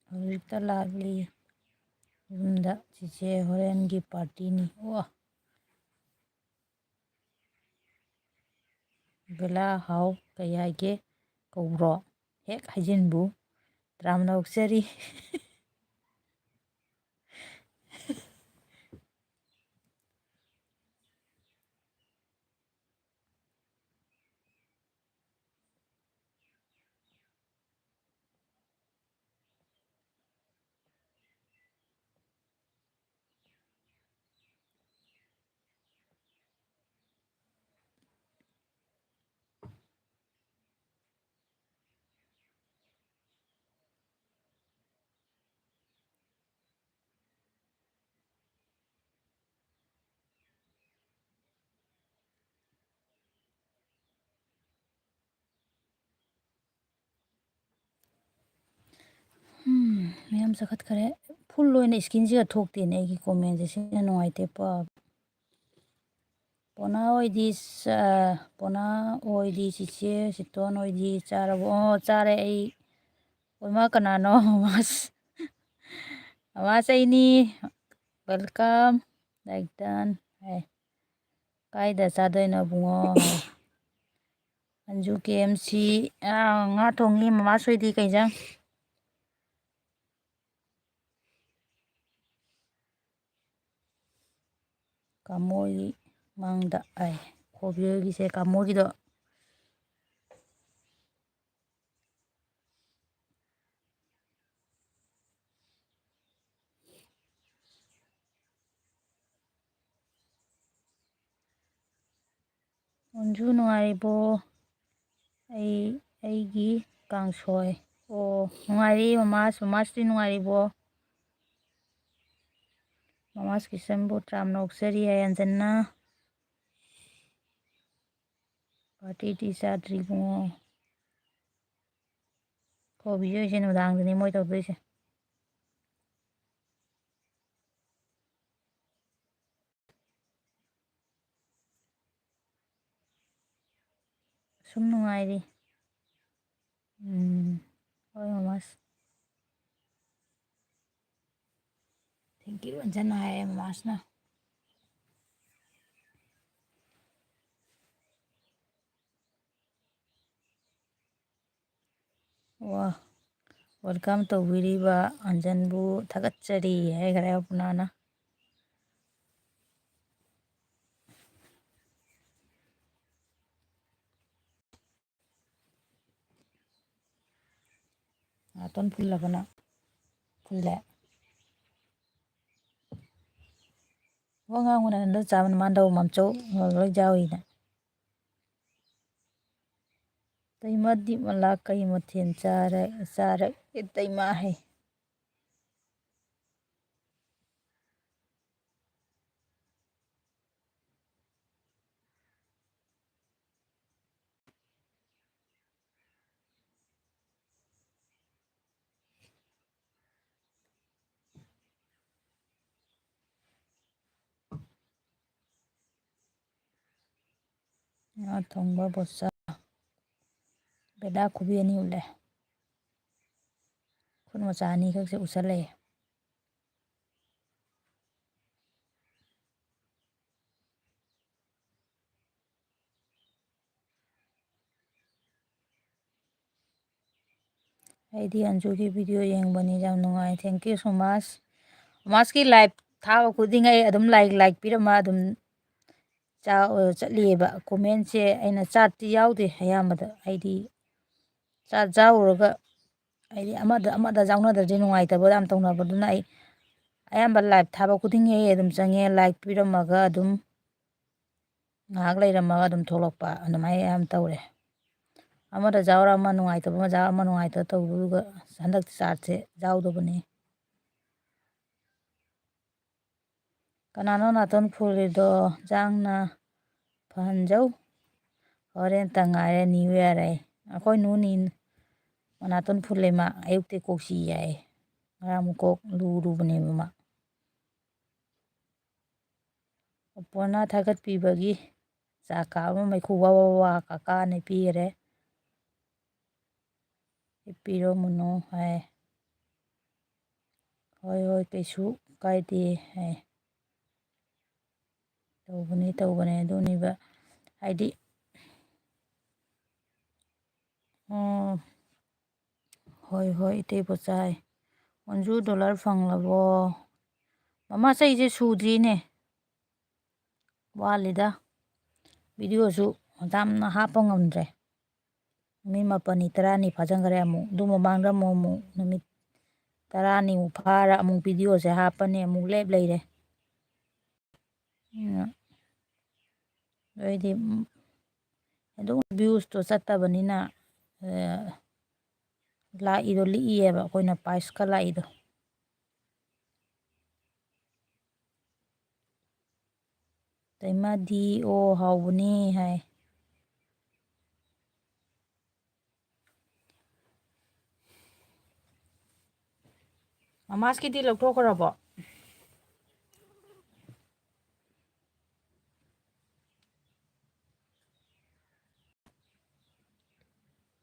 ꯍꯧꯖꯤꯛꯇ ꯂꯥꯛꯂꯤ ꯌꯨꯝꯗ꯫ ꯆꯤꯆꯦ, ꯍꯣꯔꯦꯟꯒꯤ ꯄꯥꯔꯇꯤꯅꯤ꯫ ꯑꯣ, ꯕꯦꯂꯥ, ꯍꯥꯎ, ꯀꯩ ꯍꯥꯏꯒꯦ? ꯀꯧꯕ꯭ꯔꯣ? ꯍꯦꯛ ꯍꯥꯏꯖꯤꯟꯕꯨ꯫ ꯇꯔꯥꯝꯅ ꯑꯣꯛꯆꯔꯤ꯫ ꯎꯝ, ꯃꯌꯥꯝ ꯆꯈꯠꯈ꯭ꯔꯦ꯫ ꯐꯨꯜ ꯑꯣꯏꯅ ꯏꯁꯀ꯭ꯔꯤꯟꯁꯤꯒ ꯊꯣꯛꯇꯦꯅꯦ ꯑꯩꯒꯤ ꯀꯣꯃꯦꯟꯁꯦ, ꯁꯤꯅ ꯅꯨꯡꯉꯥꯏꯇꯦ ꯄꯥꯕ꯫ ꯄꯣꯅꯥ ꯑꯣꯏꯗꯤ ꯆꯥ-, ꯄꯣꯅꯥ ꯑꯣꯏꯗꯤ ꯆꯤꯆꯦ, ꯁꯤꯇꯣꯟ ꯑꯣꯏꯗꯤ ꯆꯥꯔꯕꯣ? ꯑꯣ, ꯆꯥꯔꯦ ꯑꯩ꯫ ꯑꯣꯏꯃꯥ, ꯀꯅꯥꯅꯣ? ꯃꯃꯥꯁ-, ꯃꯃꯥꯁ ꯑꯩꯅꯤ꯫ Welcome꯫ Like done꯫ ꯍꯥꯏ꯫ ꯀꯥꯏꯗ ꯆꯥꯗꯣꯏꯅꯣ ꯏꯕꯨꯡꯉꯣ? ꯍꯥꯏ꯫ ꯑꯟꯖꯨ, ꯀꯦ ꯑꯦꯝ ꯁꯤ꯫ ꯑꯥ, ꯉꯥ ꯊꯣꯡꯉꯤ꯫ ꯃꯃꯥꯁ ꯍꯣꯏꯗꯤ ꯀꯩ ꯏꯟꯖꯥꯡ? ꯀꯥꯃꯣꯒꯤ ꯃꯥꯡꯗ ꯑꯩ ꯀꯣꯕꯤ ꯍꯣꯏꯒꯤꯁꯦ, ꯀꯥꯃꯣꯒꯤꯗꯣ꯫ ꯑꯟꯖꯨ ꯅꯨꯡꯉꯥꯏꯔꯤꯕꯣ? ꯑꯩ, ꯑꯩꯒꯤ ꯀꯥꯡꯁꯣꯏ꯫ ꯑꯣ, ꯅꯨꯡꯉꯥꯏꯔꯤ ꯃꯃꯥꯁ꯫ ꯃꯃꯥꯁꯇꯤ ꯅꯨꯡꯉꯥꯏꯔꯤꯕꯣ? ꯃꯃꯥꯁ ꯀꯤꯆꯟꯕꯨ ꯇꯔꯥꯝꯅ ꯑꯣꯛꯆꯔꯤ ꯍꯥꯏ ꯑꯟꯖꯟꯅ꯫ ꯄꯥꯔꯇꯤꯗꯤ ꯆꯥꯗ꯭ꯔꯤ ꯏꯕꯨꯡꯉꯣ꯫ ꯀꯣꯕꯤꯁꯦ ꯅꯨꯡꯗꯥꯡꯗꯅꯤ ꯃꯣꯏ ꯇꯧꯗꯣꯏꯁꯦ꯫ ꯁꯨꯝ ꯅꯨꯡꯉꯥꯏꯔꯤ꯫ ꯎꯝ, ꯍꯣꯏ ꯃꯃꯥꯁ꯫ Thank you ꯑꯟꯖꯟꯅ ꯍꯥꯏꯔꯦ ꯃꯃꯥꯁꯅ꯫ ꯋꯥ, welcome ꯇꯧꯕꯤꯔꯤꯕ ꯑꯟꯖꯟꯕꯨ ꯊꯥꯒꯠꯆꯔꯤ ꯍꯥꯏꯈꯔꯦ ꯄꯨꯅꯥꯅ꯫ ꯅꯥꯇꯣꯟ ꯐꯨꯜꯂꯕꯅ? ꯐꯨꯜꯂꯦ꯫ ꯋꯥ ꯉꯥꯡꯕꯅ ꯅꯟꯗ ꯆꯥꯕꯅ ꯃꯥꯟꯗꯧ ꯃꯝꯆꯧ ꯂꯣꯏ ꯌꯥꯎꯏꯅ꯫ ꯇꯩꯃꯗꯤ ꯃꯂꯥ ꯀꯩ ꯃꯊꯦꯜ ꯆꯥꯔꯦ, ꯆꯥꯔꯦ ꯏꯇꯩꯃ ꯍꯩ? ꯉꯥ ꯊꯣꯡꯕ ꯕꯣꯠꯁꯥ꯫ ꯕꯦꯂꯥ ꯈꯨꯕꯤ ꯑꯅꯤ ꯎꯠꯂꯦ꯫ ꯈꯨꯠ ꯃꯆꯥ ꯑꯅꯤꯈꯛꯁꯦ ꯎꯠꯁꯜꯂꯛꯑꯦ꯫ ꯑꯩꯗꯤ ꯑꯟꯖꯨꯒꯤ video ꯌꯦꯡꯕꯅꯤ, ꯌꯥꯝ ꯅꯨꯡꯉꯥꯏ꯫ Thank you so much꯫ ꯃꯥꯁꯀꯤ live ꯊꯥꯕ ꯈꯨꯗꯤꯡ ꯑꯩ ꯑꯗꯨꯝ like, like ꯄꯤꯔꯝꯃ ꯑꯗꯨꯝ ꯆꯥ-, ꯆꯠꯂꯤꯑꯕ꯫ Commentꯁꯦ ꯑꯩꯅ ꯆꯥꯠꯇꯤ ꯌꯥꯎꯗꯦ ꯑꯌꯥꯝꯕꯗ꯫ ꯑꯩꯗꯤ ꯆꯥꯠ ꯌꯥꯎꯔꯒ ꯑꯩꯗꯤ ꯑꯃꯗ ꯑꯃꯗ ꯌꯥꯎꯅꯗ꯭ꯔꯗꯤ ꯅꯨꯡꯉꯥꯏꯇꯕ ꯌꯥꯝ ꯇꯧꯅꯕꯗꯨꯅ ꯑꯩ ꯑꯌꯥꯝꯕ live ꯊꯥꯕ ꯈꯨꯗꯤꯡꯒꯤ ꯑꯩ ꯑꯗꯨꯝ ꯆꯪꯉꯦ, like ꯄꯤꯔꯝꯃꯒ ꯑꯗꯨꯝ ꯉꯥꯏꯍꯥꯛ ꯂꯩꯔꯝꯃꯒ ꯑꯗꯨꯝ ꯊꯣꯛꯂꯛꯄ, ꯑꯗꯨꯃꯥꯏꯅ ꯌꯥꯝ ꯇꯧꯔꯦ꯫ ꯑꯃꯗ ꯌꯥꯎꯔ ꯑꯃ ꯅꯨꯡꯉꯥꯏꯇꯕ, ꯑꯃꯗ ꯌꯥꯎꯔ ꯑꯃ ꯅꯨꯡꯉꯥꯏꯇꯕ ꯇꯧꯕꯗꯨꯒ ꯍꯟꯗꯛꯇꯤ ꯆꯥꯔꯖꯁꯦ ꯌꯥꯎꯗꯕꯅꯤ꯫ ꯀꯅꯥꯅꯣ ꯅꯥꯇꯣꯟ ꯐꯨꯜꯂꯤꯗꯣ? ꯖꯥꯡꯅ ꯐꯍꯟꯖꯧ꯫ ꯍꯣꯔꯦꯟꯇ ꯉꯥꯏꯔꯦ ꯅꯤꯌꯨ ꯏꯌꯥꯔ ꯑꯩ꯫ ꯑꯩꯈꯣꯏ ꯅꯨꯅꯤ ꯃꯅꯥꯇꯣꯟ ꯐꯨꯜꯂꯦ ꯃꯥ꯫ ꯑꯌꯨꯛꯇꯩ ꯀꯣꯛ ꯆꯤꯛꯏ ꯍꯥꯏꯌꯦ꯫ ꯉꯔꯥꯡ ꯑꯃꯨꯛ ꯀꯣꯛ ꯂꯨꯔꯨꯕꯅꯦꯕ ꯃꯥ꯫ ꯑꯣꯄꯣꯅ ꯊꯥꯒꯠꯄꯤꯕꯒꯤ ꯆꯥ ꯀꯥꯞ ꯑꯃ ꯃꯩꯈꯨ ꯋꯥ ꯋꯥ ꯋꯥ ꯀꯥ ꯀꯥꯅ ꯄꯤꯈꯔꯦ꯫ "ꯍꯤꯞꯄꯤꯔꯣ ꯃꯨꯅꯨ" ꯍꯥꯏ꯫ "ꯍꯣꯏ ꯍꯣꯏ, ꯀꯩꯁꯨ ꯀꯥꯏꯗꯦ" ꯍꯥꯏ꯫ ꯇꯧꯕꯅꯤ ꯇꯧꯕꯅꯤ ꯑꯗꯨꯅꯤꯕ, ꯍꯥꯏꯗꯤ, ꯑꯣ, ꯍꯣꯏ ꯍꯣꯏ, ꯏꯇꯩ ꯄꯣꯠꯆꯥꯏ꯫ ꯑꯣꯟꯖꯨ ꯗꯣꯂꯔ ꯐꯪꯂꯕꯣ? ꯃꯃꯥ, ꯆꯍꯤꯁꯦ ꯁꯨꯗ꯭ꯔꯤꯅꯦ꯫ ꯋꯥꯠꯂꯤꯗ꯫ ꯚꯤꯗꯤꯑꯣꯁꯨ ꯌꯥꯝꯅ ꯍꯥꯞꯄ ꯉꯝꯗ꯭ꯔꯦ꯫ ꯅꯨꯃꯤꯠ ꯃꯥꯄꯜꯅꯤ, ꯇꯔꯥꯅꯤ ꯐꯥꯖꯤꯟꯈ꯭ꯔꯦ ꯑꯃꯨꯛ꯫ ꯑꯗꯨ ꯃꯃꯥꯡꯗ ꯑꯃꯨꯛ, ꯑꯃꯨꯛ ꯅꯨꯃꯤꯠ ꯇꯔꯥꯅꯤꯃꯨꯛ ꯐꯥꯔ ꯑꯃꯨꯛ ꯚꯤꯗꯤꯑꯣꯁꯦ ꯍꯥꯞꯄꯅꯤ, ꯑꯃꯨꯛ ꯂꯦꯞ ꯂꯩꯔꯦ꯫ ꯑꯗꯨꯅ ꯑꯩꯗꯤ, ꯎꯝ, ꯑꯗꯨꯝ ꯚ꯭ꯌꯨꯁꯇꯣ ꯆꯠꯇꯕꯅꯤꯅ, ꯑ, ꯂꯥꯛꯏꯗꯣ ꯂꯤꯛꯏꯌꯦꯕ, ꯑꯩꯈꯣꯏꯅ ꯄꯥꯏꯁꯀ ꯂꯥꯛꯏꯗꯣ꯫ ꯇꯩꯃꯗꯤ ꯑꯣ ꯍꯥꯎꯕꯅꯤ ꯍꯥꯏ꯫ ꯃꯃꯥꯁꯀꯤꯗꯤ ꯂꯧꯊꯣꯛꯈ꯭ꯔꯕꯣ?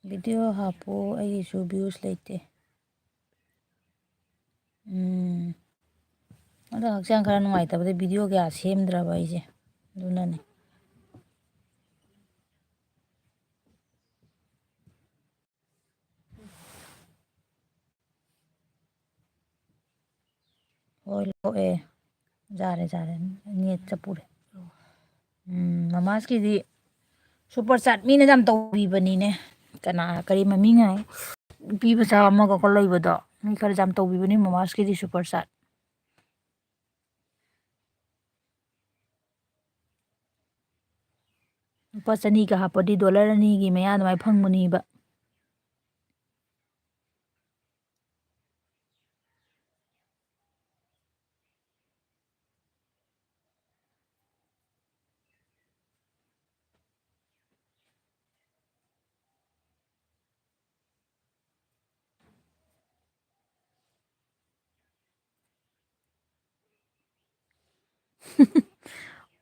ꯚꯤꯗꯤꯑꯣ ꯍꯥꯞꯄꯨ, ꯑꯩꯒꯤꯁꯨ ꯚ꯭ꯌꯨꯁ ꯂꯩꯇꯦ꯫ ꯎꯝ꯫ ꯑꯗꯣ ꯍꯛꯆꯥꯡ ꯈꯔ ꯅꯨꯡꯉꯥꯏꯇꯕꯗꯩ ꯚꯤꯗꯤꯑꯣ ꯀꯌꯥ ꯁꯦꯝꯗ꯭ꯔꯕ ꯑꯩꯁꯦ꯫ ꯑꯗꯨꯅꯅꯦ꯫ ꯍꯣꯏ, ꯂꯣꯛꯑꯦ꯫ ꯌꯥꯔꯦ, ꯌꯥꯔꯦ꯫ ꯅꯦꯠ ꯆꯞꯄꯨꯔꯦ꯫ ꯎꯝ, ꯃꯃꯥꯁꯀꯤꯗꯤ ꯁꯨꯄꯔ ꯆꯥꯠ ꯃꯤꯅ ꯌꯥꯝ ꯇꯧꯕꯤꯕꯅꯤꯅꯦ꯫ ꯀꯅꯥ, ꯀꯔꯤ ꯃꯃꯤꯡ ꯍꯥꯏ? ꯅꯨꯄꯤ ꯃꯆꯥ ꯑꯃꯒꯀꯣ ꯂꯩꯕꯗꯣ꯫ ꯃꯤ ꯈꯔ ꯌꯥꯝ ꯇꯧꯕꯤꯕꯅꯤ ꯃꯃꯥꯁꯀꯤꯗꯤ ꯁꯨꯄꯔ ꯆꯥꯠ꯫ ꯂꯨꯄꯥ ꯆꯅꯤꯒ ꯍꯥꯞꯄꯗꯤ dollar ꯑꯅꯤꯒꯤ ꯃꯌꯥ ꯑꯗꯨꯃꯥꯏꯅ ꯐꯪꯕꯅꯦꯕ꯫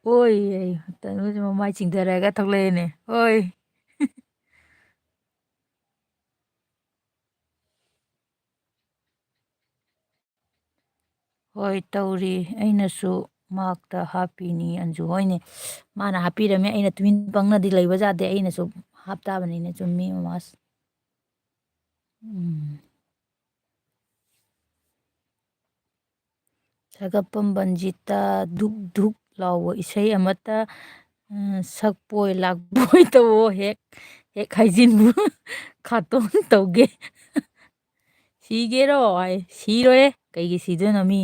ꯑꯣꯏ, ꯑꯩ ꯇꯅꯨꯁꯦ ꯃꯃꯥꯏ ꯆꯤꯡꯊꯔꯒ ꯊꯣꯛꯂꯛꯑꯦꯅꯦ꯫ ꯑꯣꯏ꯫ ꯍꯣꯏ, ꯇꯧꯔꯤ꯫ ꯑꯩꯅꯁꯨ ꯃꯥꯛꯇ ꯍꯥꯞꯄꯤꯅꯤ ꯑꯟꯖꯨ꯫ ꯍꯣꯏꯅꯦ, ꯃꯥꯅ ꯍꯥꯞꯄꯤꯔꯝꯃꯦ꯫ ꯑꯩꯅ ꯇꯨꯃꯤꯟ ꯄꯪꯅꯗꯤ ꯂꯩꯕ ꯌꯥꯗꯦ꯫ ꯑꯩꯅꯁꯨ ꯍꯥꯞꯇꯥꯕꯅꯤꯅꯦ꯫ ꯆꯨꯝꯃꯤ, ꯃꯃꯥꯁ꯫ ꯎꯝ꯫ ꯁꯥꯒꯠꯄꯝ ꯕꯟꯖꯤꯇꯥ, ꯙꯨꯛ ꯙꯨꯛ ꯂꯥꯎꯕ ꯏꯁꯩ ꯑꯃꯠꯇ, ꯎꯝ, ꯁꯛꯄꯣꯏ ꯂꯥꯛꯄꯣꯏ ꯇꯧꯑꯣ, ꯍꯦꯛ, ꯍꯦꯛ ꯍꯥꯏꯖꯤꯟꯕꯨ ꯈꯥꯇꯣꯟ ꯇꯧꯒꯦ꯫ ꯁꯤꯒꯦꯔꯣ ꯍꯥꯏ, ꯁꯤꯔꯣꯏꯌꯦ꯫ ꯀꯩꯒꯤ ꯁꯤꯗꯣꯏꯅꯣ? ꯃꯤ,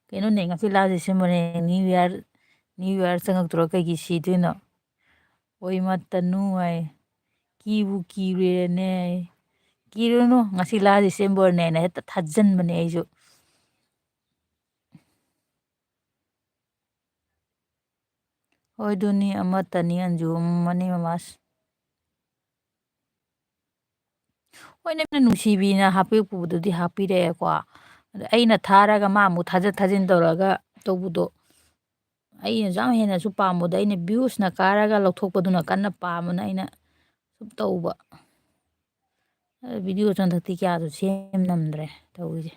ꯀꯩꯅꯣꯅꯦ, ꯉꯁꯤ last Decemberꯅꯦ, New Year, New Year ꯆꯪꯉꯛꯇ꯭ꯔꯣ? ꯀꯩꯒꯤ ꯁꯤꯗꯣꯏꯅꯣ? ꯑꯣꯏꯃ ꯇꯅꯨ ꯍꯥꯏ, ꯀꯤꯕꯨ ꯀꯤꯔꯨꯔꯦꯅꯦ꯫ ꯀꯤꯔꯨꯅꯨ, ꯉꯁꯤ last Decemberꯅꯦꯅ ꯍꯦꯛꯇ ꯊꯥꯖꯟꯕꯅꯦ ꯑꯩꯁꯨ꯫ ꯍꯣꯏ, ꯑꯗꯨꯅꯤ, ꯑꯃꯠꯇꯅꯤ ꯑꯟꯖꯨ, ꯃꯅꯤ ꯃꯃꯥꯁ꯫ ꯍꯣꯏ, ꯅꯪꯅ ꯅꯨꯡꯁꯤꯕꯤꯅ ꯍꯥꯞꯄꯤꯔꯛꯄꯗꯨꯗꯤ ꯍꯥꯞꯄꯤꯔꯛꯑꯦꯀꯣ꯫ ꯑꯗ ꯑꯩꯅ ꯊꯥꯔꯒ ꯃꯥ ꯑꯃꯨꯛ ꯊꯥꯖ ꯊꯥꯖꯤꯟ ꯇꯧꯔꯒ ꯇꯧꯕꯗꯣ, ꯑꯩꯅꯁꯨ ꯌꯥꯝ ꯍꯦꯟꯅꯁꯨ ꯄꯥꯝꯕꯗꯣ, ꯑꯩꯅ viewsꯅ ꯀꯥꯔꯒ ꯂꯧꯊꯣꯛꯄꯗꯨꯅ ꯀꯟꯅ ꯄꯥꯝꯕꯅ ꯑꯩꯅ ꯁꯨꯝ ꯇꯧꯕ꯫ ꯑꯗ videoꯁꯨ ꯍꯟꯗꯛꯇꯤ ꯀꯌꯥꯁꯨ ꯁꯦꯝ ꯅꯝꯗ꯭ꯔꯦ ꯇꯧꯔꯤꯁꯦ꯫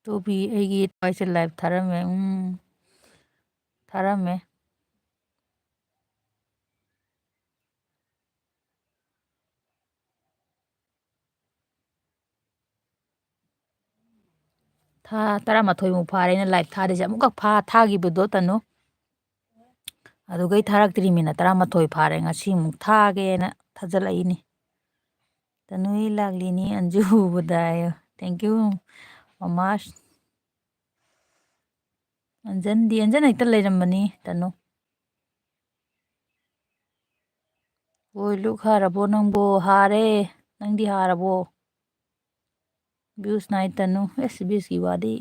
ꯇꯣꯕꯤ, ꯑꯩꯒꯤ ꯊꯋꯥꯏꯁꯦ live ꯊꯥꯔꯝꯃꯦ꯫ ꯎꯝ, ꯊꯥꯔꯝꯃꯦ꯫ ꯊꯥ ꯇꯔꯥꯃꯥꯊꯣꯏꯃꯨꯛ ꯐꯥꯔꯦ ꯑꯩꯅ live ꯊꯥꯗ꯭ꯔꯤꯁꯦ꯫ ꯑꯃꯨꯛꯈꯛ ꯐꯥ-, ꯊꯥꯈꯤꯕꯗꯣ ꯇꯅꯨ꯫ ꯑꯗꯨꯒꯩ ꯊꯥꯔꯛꯇ꯭ꯔꯤ꯫ ꯃꯤꯅꯠ ꯇꯔꯥꯃꯥꯊꯣꯏ ꯐꯥꯔꯦ꯫ ꯉꯁꯤ ꯑꯃꯨꯛ ꯊꯥꯒꯦꯅ ꯊꯥꯖꯤꯜꯂꯛꯏꯅꯤ꯫ "ꯇꯅꯨ, ꯑꯩ ꯂꯥꯛꯂꯤꯅꯤ ꯑꯟꯖꯨ ꯎꯕꯗ" ꯍꯥꯏꯌꯣ꯫ Thank you, ꯃꯃꯥꯁ꯫ ꯑꯟꯖꯟꯗꯤ, ꯑꯟꯖꯟ ꯍꯦꯛꯇ ꯂꯩꯔꯝꯕꯅꯤ, ꯇꯅꯨ꯫ ꯍꯣꯏ, ꯂꯨꯛ ꯍꯥꯔꯕꯣ ꯅꯪꯕꯣ? ꯍꯥꯔꯦ꯫ ꯅꯪꯗꯤ ꯍꯥꯔꯕꯣ? ꯚ꯭ꯌꯨꯁ ꯅꯥꯏ ꯇꯅꯨ꯫ ꯑꯦꯁ, ꯚ꯭ꯌꯨꯁꯀꯤ ꯋꯥꯗꯤ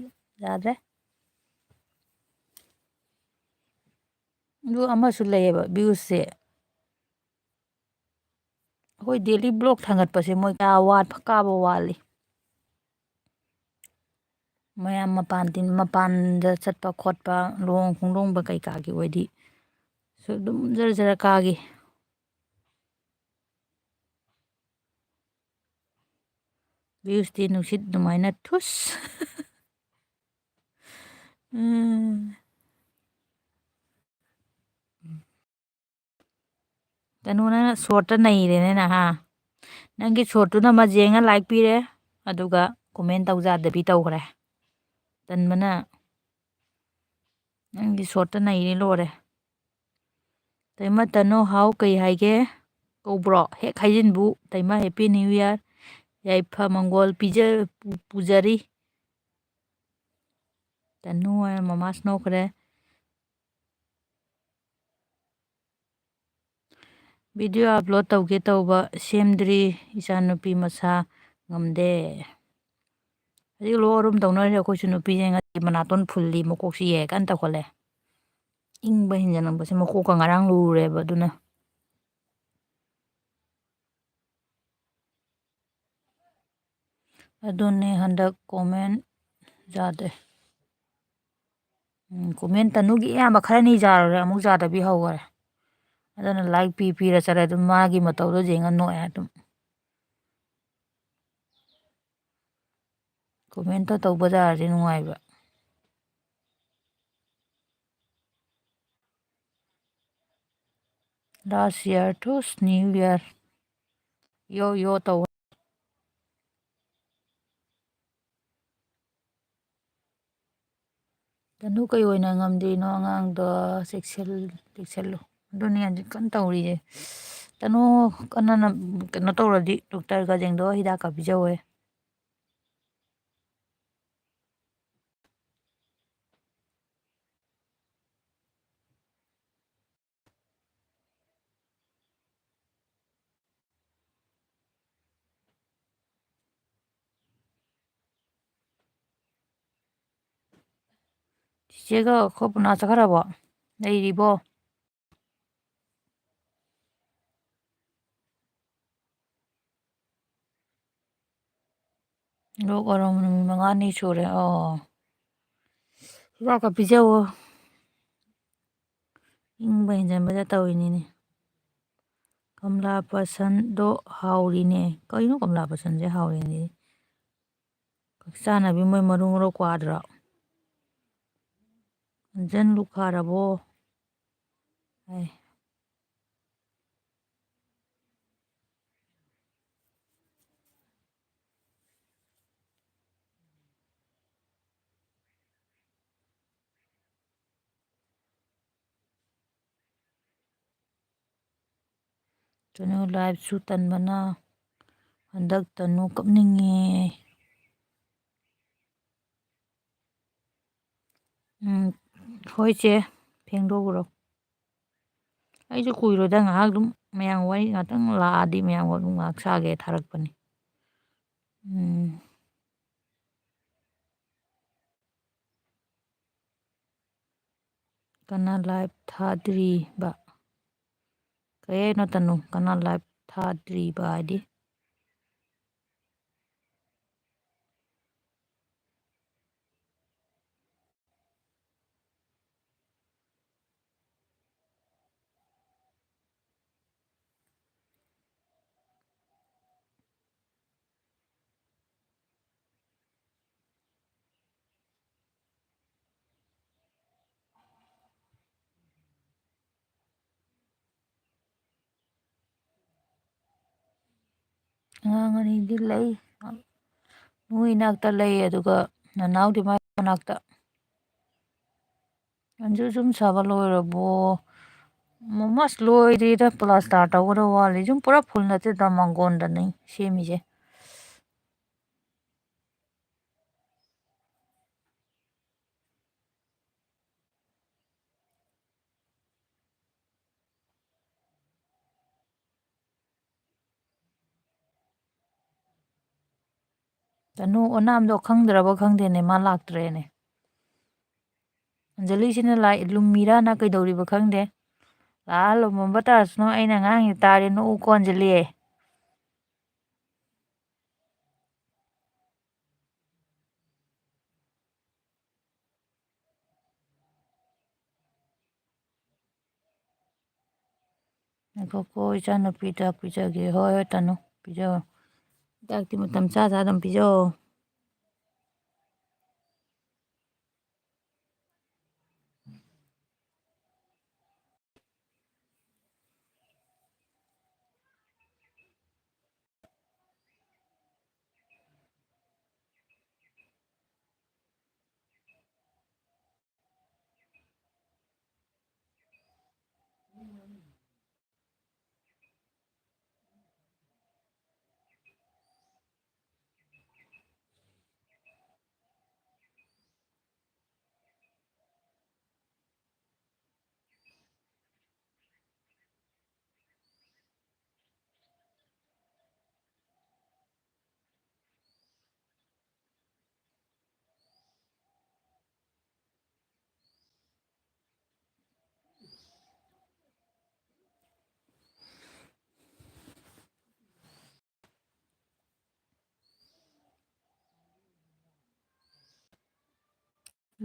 ꯌꯥꯗ꯭ꯔꯦ꯫ ꯑꯗꯨ ꯑꯃꯁꯨ ꯂꯩꯌꯦꯕ, ꯚ꯭ꯌꯨꯁꯁꯦ꯫ ꯑꯩꯈꯣꯏ ꯗꯦꯂꯤ ꯕ꯭ꯂꯣꯛ ꯊꯥꯡꯒꯠꯄꯁꯦ ꯃꯣꯏ ꯀꯌꯥ ꯋꯥꯠꯄ, ꯀꯥꯕ ꯋꯥꯠꯂꯤ꯫ ꯃꯌꯥꯝ ꯃꯄꯥꯟ ꯇꯤꯟ-, ꯃꯄꯥꯟꯗ ꯆꯠꯄ ꯈꯣꯠꯄ, ꯂꯨꯍꯣꯡ ꯈꯣꯡꯗꯣꯡꯕ ꯀꯩꯀꯥꯒꯤ ꯑꯣꯏꯗꯤ ꯁꯨ ꯑꯗꯨꯝ ꯖꯔ ꯖꯔ ꯀꯥꯒꯤ꯫ ꯚ꯭ꯌꯨꯁꯇꯤ ꯅꯨꯡꯁꯤꯠ ꯑꯗꯨꯃꯥꯏꯅ ꯊꯨꯁ꯫ ꯎꯝ꯫ ꯇꯅꯨ, ꯅꯪꯅ ꯁꯣꯔꯠꯇ ꯅꯩꯔꯦꯅꯦ ꯅꯍꯥ꯫ ꯅꯪꯒꯤ ꯁꯣꯔꯠꯇꯨꯅ ꯃꯖꯦꯡꯅ ꯂꯥꯏꯛ ꯄꯤꯔꯦ, ꯑꯗꯨꯒ ꯀꯣꯃꯦꯟ ꯇꯧꯖꯥꯗꯕꯤ ꯇꯧꯈ꯭ꯔꯦ꯫ ꯇꯟꯕꯅ ꯅꯪꯒꯤ ꯁꯣꯔꯠꯇ ꯅꯩꯔꯦ ꯂꯣꯏꯔꯦ꯫ ꯇꯩꯃ ꯇꯅꯨ ꯍꯥꯎ ꯀꯩ ꯍꯥꯏꯒꯦ ꯀꯧꯕ꯭ꯔꯣ? ꯍꯦꯛ ꯍꯥꯏꯖꯤꯟꯕꯨ ꯇꯩꯃ Happy New Year꯫ ꯌꯥꯏꯐ ꯃꯪꯒꯣꯜ ꯄꯤꯖ-, ꯄꯨ-, ꯄꯨꯖꯔꯤ꯫ ꯇꯅꯨ ꯍꯥꯏꯅ ꯃꯃꯥꯁꯨ ꯅꯣꯛꯈ꯭ꯔꯦ꯫ ꯚꯤꯗꯤꯑꯣ ꯑꯞꯂꯣꯗ ꯇꯧꯒꯦ ꯇꯧꯕ ꯁꯦꯝꯗ꯭ꯔꯤ, ꯏꯆꯥꯅꯨꯄꯤ ꯃꯁꯥ ꯉꯝꯗꯦ꯫ ꯍꯧꯖꯤꯛ ꯂꯣꯛ ꯑꯔꯨꯝ ꯇꯧꯅꯔꯤꯁꯦ ꯑꯩꯈꯣꯏꯁꯨ ꯅꯨꯄꯤꯁꯦ ꯉꯁꯤ ꯃꯅꯥꯇꯣꯟ ꯐꯨꯜꯂꯤ, ꯃꯀꯣꯛꯁꯤ ꯌꯥꯏ ꯀꯟꯅ ꯇꯧꯈꯠꯂꯦ꯫ ꯏꯪꯕ ꯍꯦꯟꯖꯜꯂꯛꯄꯁꯦ ꯃꯀꯣꯛꯀ ꯉꯔꯥꯡ ꯂꯨꯔꯦꯕ ꯑꯗꯨꯅ꯫ ꯑꯗꯨꯅꯦ ꯍꯟꯗꯛ ꯀꯣꯃꯦꯟ ꯌꯥꯗꯦ꯫ ꯎꯝ, ꯀꯣꯃꯦꯟ ꯇꯅꯨꯒꯤ ꯑꯌꯥꯝꯕ ꯈꯔꯅꯤ ꯌꯥꯔꯨꯔꯦ, ꯑꯃꯨꯛ ꯌꯥꯗꯕꯤ ꯍꯧꯈꯔꯦ꯫ ꯑꯗꯨꯅ ꯂꯥꯏꯛ ꯄꯤ ꯄꯤꯔ ꯆꯠꯂꯦ ꯑꯗꯨꯝ, ꯃꯥꯒꯤ ꯃꯇꯧꯗꯣ ꯌꯦꯡꯉ ꯅꯣꯛꯑꯦ ꯑꯗꯨꯝ꯫ ꯀꯣꯃꯦꯟꯇꯣ ꯇꯧꯕ ꯌꯥꯔꯗꯤ ꯅꯨꯡꯉꯥꯏꯕ꯫ Last year to new year꯫ ꯌꯣ ꯌꯣ ꯇꯧ꯫ ꯇꯅꯨ ꯀꯩ ꯑꯣꯏꯅ ꯉꯝꯗ꯭ꯔꯤꯅꯣ ꯑꯉꯥꯡꯗꯣ? ꯆꯦꯛꯁꯤꯜ-, ꯆꯦꯛꯁꯤꯜꯂꯨ꯫ ꯑꯗꯨꯅꯤ ꯍꯧꯖꯤꯛ ꯀꯟꯅ ꯇꯧꯔꯤꯁꯦ꯫ ꯇꯅꯨ ꯀꯟꯅ ꯅ-, ꯀꯩꯅꯣ ꯇꯧꯔꯗꯤ ꯗꯣꯛꯇꯔ ꯒꯥꯖꯦꯡꯗꯣ ꯍꯤꯗꯥꯛ ꯀꯥꯞꯄꯤꯖꯧꯍꯦ꯫ ꯆꯤꯆꯦꯒ ꯑꯩꯈꯣꯏ ꯄꯨꯅꯥ ꯆꯠꯈ꯭ꯔꯕꯣ? ꯂꯩꯔꯤꯕꯣ? ꯂꯣꯛ ꯑꯣꯏꯔꯝ ꯅꯨꯃꯤꯠ ꯃꯉꯥꯅꯤ ꯁꯨꯔꯦ꯫ ꯑꯣ, ꯍꯤꯗꯥꯛꯀ ꯄꯤꯖꯧꯋꯣ꯫ ꯏꯪꯕ ꯍꯦꯟꯖꯟꯕꯗ ꯇꯧꯔꯤꯅꯤꯅꯦ꯫ ꯀꯃꯂꯥ ꯄꯁꯟꯗꯣ ꯍꯥꯎꯔꯤꯅꯦ꯫ ꯀꯩꯅꯣ ꯀꯃꯂꯥ ꯄꯁꯟꯁꯦ ꯍꯥꯎꯔꯤꯅꯦ? ꯆꯥꯅꯕꯤ ꯃꯣꯏ ꯃꯔꯨ ꯃꯔꯨ ꯀ꯭ꯋꯥꯗꯨꯔꯣ? ꯑꯟꯖꯟ ꯂꯨꯈꯥꯔꯕꯣ? ꯍꯥꯏ꯫ ꯇꯅꯨ ꯂꯥꯏꯞꯁꯨ ꯇꯟꯕꯅ ꯍꯟꯗꯛ ꯇꯅꯨ ꯀꯞꯅꯤꯡꯉꯦ꯫ ꯎꯝ, ꯍꯣꯏ ꯆꯦ, ꯐꯦꯡꯗꯣꯛꯎꯔꯣ꯫ ꯑꯩꯁꯨ ꯀꯨꯏꯔꯣꯏꯗ, ꯉꯥꯏꯍꯥꯛ ꯑꯗꯨꯝ ꯃꯌꯥꯝ ꯋꯥꯔꯤ ꯉꯥꯛꯇꯪ ꯂꯥꯛꯑꯗꯤ ꯃꯌꯥꯝꯒ ꯑꯗꯨꯝ ꯉꯥꯏꯍꯥꯛ ꯁꯥꯒꯦ ꯊꯥꯔꯛꯄꯅꯤ꯫ ꯎꯝ꯫ ꯀꯅꯥ ꯂꯥꯏꯞ ꯊꯥꯗ꯭ꯔꯤꯕ? ꯀꯩ ꯍꯥꯏꯅꯣ ꯇꯅꯨ? ꯀꯅꯥ ꯂꯥꯏꯞ ꯊꯥꯗ꯭ꯔꯤꯕ ꯍꯥꯏꯗꯤ? ꯑꯉꯥꯡ ꯑꯅꯤꯗꯤ ꯂꯩ꯫ ꯅꯣꯏ ꯏꯅꯥꯛꯇ ꯂꯩ, ꯑꯗꯨꯒ ꯅꯅꯥꯎꯗꯤ ꯃꯥꯏ ꯃꯅꯥꯛꯇ꯫ ꯑꯟꯖꯨ, ꯌꯨꯝ ꯁꯥꯕ ꯂꯣꯏꯔꯕꯣ? ꯃꯃꯥꯁ ꯂꯣꯏꯗ꯭ꯔꯤꯗ, ꯄ꯭ꯂꯥꯁꯇꯔ ꯇꯧꯒꯗꯕ ꯋꯥꯠꯂꯤ꯫ ꯌꯨꯝ ꯄꯨꯔꯥ ꯐꯨꯜ ꯅꯠꯇꯦꯗ, ꯃꯥꯡꯒꯣꯟꯗꯅꯤ ꯁꯦꯝꯃꯤꯁꯦ꯫ ꯇꯅꯨ ꯑꯣꯅꯥꯝꯗꯣ ꯈꯪꯗ꯭ꯔꯕ ꯈꯪꯗꯦꯅꯦ, ꯃꯥ ꯂꯥꯛꯇ꯭ꯔꯦꯅꯦ꯫ ꯑꯟꯖꯂꯤꯁꯤꯅ ꯂꯥꯏ ꯂꯨꯝꯃꯤꯔꯥꯅ ꯀꯩꯗꯧꯔꯤꯕ ꯈꯪꯗꯦ꯫ ꯂꯥꯛꯑ ꯂꯨꯝꯃꯝꯕ ꯇꯥꯔꯁꯅꯨ, ꯑꯩꯅ ꯉꯥꯡꯉꯤ ꯇꯥꯔꯦ, ꯅꯣꯛꯎꯀꯣ ꯑꯟꯖꯂꯤ꯫ ꯉꯥꯏꯈꯣꯀꯣ, ꯏꯆꯥꯅꯨꯄꯤꯗ ꯄꯤꯖꯒꯦ꯫ ꯍꯣꯏ, ꯍꯣꯏ, ꯇꯅꯨ, ꯄꯤꯖꯧ꯫ ꯍꯤꯗꯥꯛꯇꯤ ꯃꯇꯝ ꯆꯥ ꯆꯥ ꯑꯗꯨꯝ ꯄꯤꯖꯧ꯫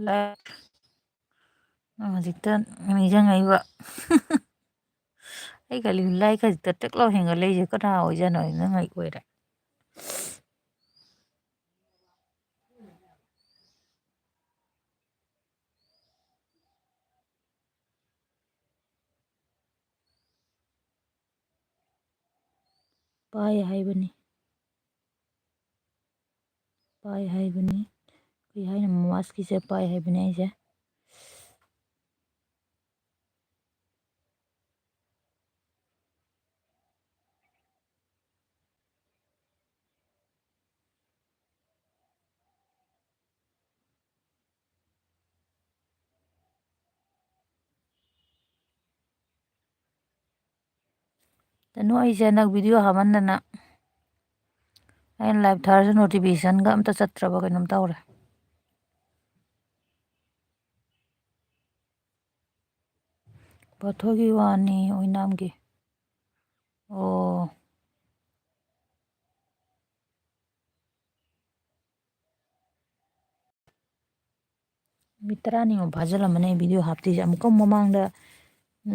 ꯂꯥꯏ-, ꯅꯪ ꯍꯧꯖꯤꯛꯇ ꯅꯤꯡꯁꯤꯡꯉꯛꯏꯕ꯫ ꯑꯩ ꯈꯜꯂꯤ, ꯂꯥꯏ ꯈꯖꯤꯛꯇ ꯇꯛ ꯂꯥꯎ ꯍꯦꯟꯒꯠꯂꯛꯏꯁꯦ ꯀꯅꯥ ꯑꯣꯏꯖꯥꯠꯅꯣ? ꯅꯪ ꯑꯩ ꯑꯣꯏꯔꯦ꯫ ꯄꯥꯏ ꯍꯥꯏꯕꯅꯤ꯫ ꯄꯥꯏ ꯍꯥꯏꯕꯅꯤ꯫ ꯀꯩ ꯍꯥꯏꯅꯣ? ꯃꯃꯥꯁꯀꯤꯁꯦ ꯄꯥꯏ ꯍꯥꯏꯕꯅꯤ ꯑꯩꯁꯦ꯫ ꯇꯅꯨ, ꯑꯩꯁꯦ ꯍꯟꯗꯛ video ꯍꯥꯞꯃꯟꯗꯅ ꯑꯩꯅ live ꯊꯥꯔꯁꯨ notificationꯒ ꯑꯝꯇ ꯆꯠꯇ꯭ꯔꯕ ꯀꯩꯅꯣꯝ ꯇꯧꯔꯦ꯫ ꯋꯥꯊꯣꯏꯒꯤ ꯋꯥꯅꯤ, ꯑꯣꯏꯅꯥꯝꯒꯤ꯫ ꯑꯣ꯫ ꯃꯤꯠ ꯇꯔꯥꯅꯤꯃꯨꯛ ꯐꯥꯖꯤꯜꯂꯝꯃꯅꯤ ꯑꯩ video ꯍꯥꯞꯇ꯭ꯔꯤꯁꯦ꯫ ꯑꯃꯨꯛꯀ ꯃꯃꯥꯡꯗ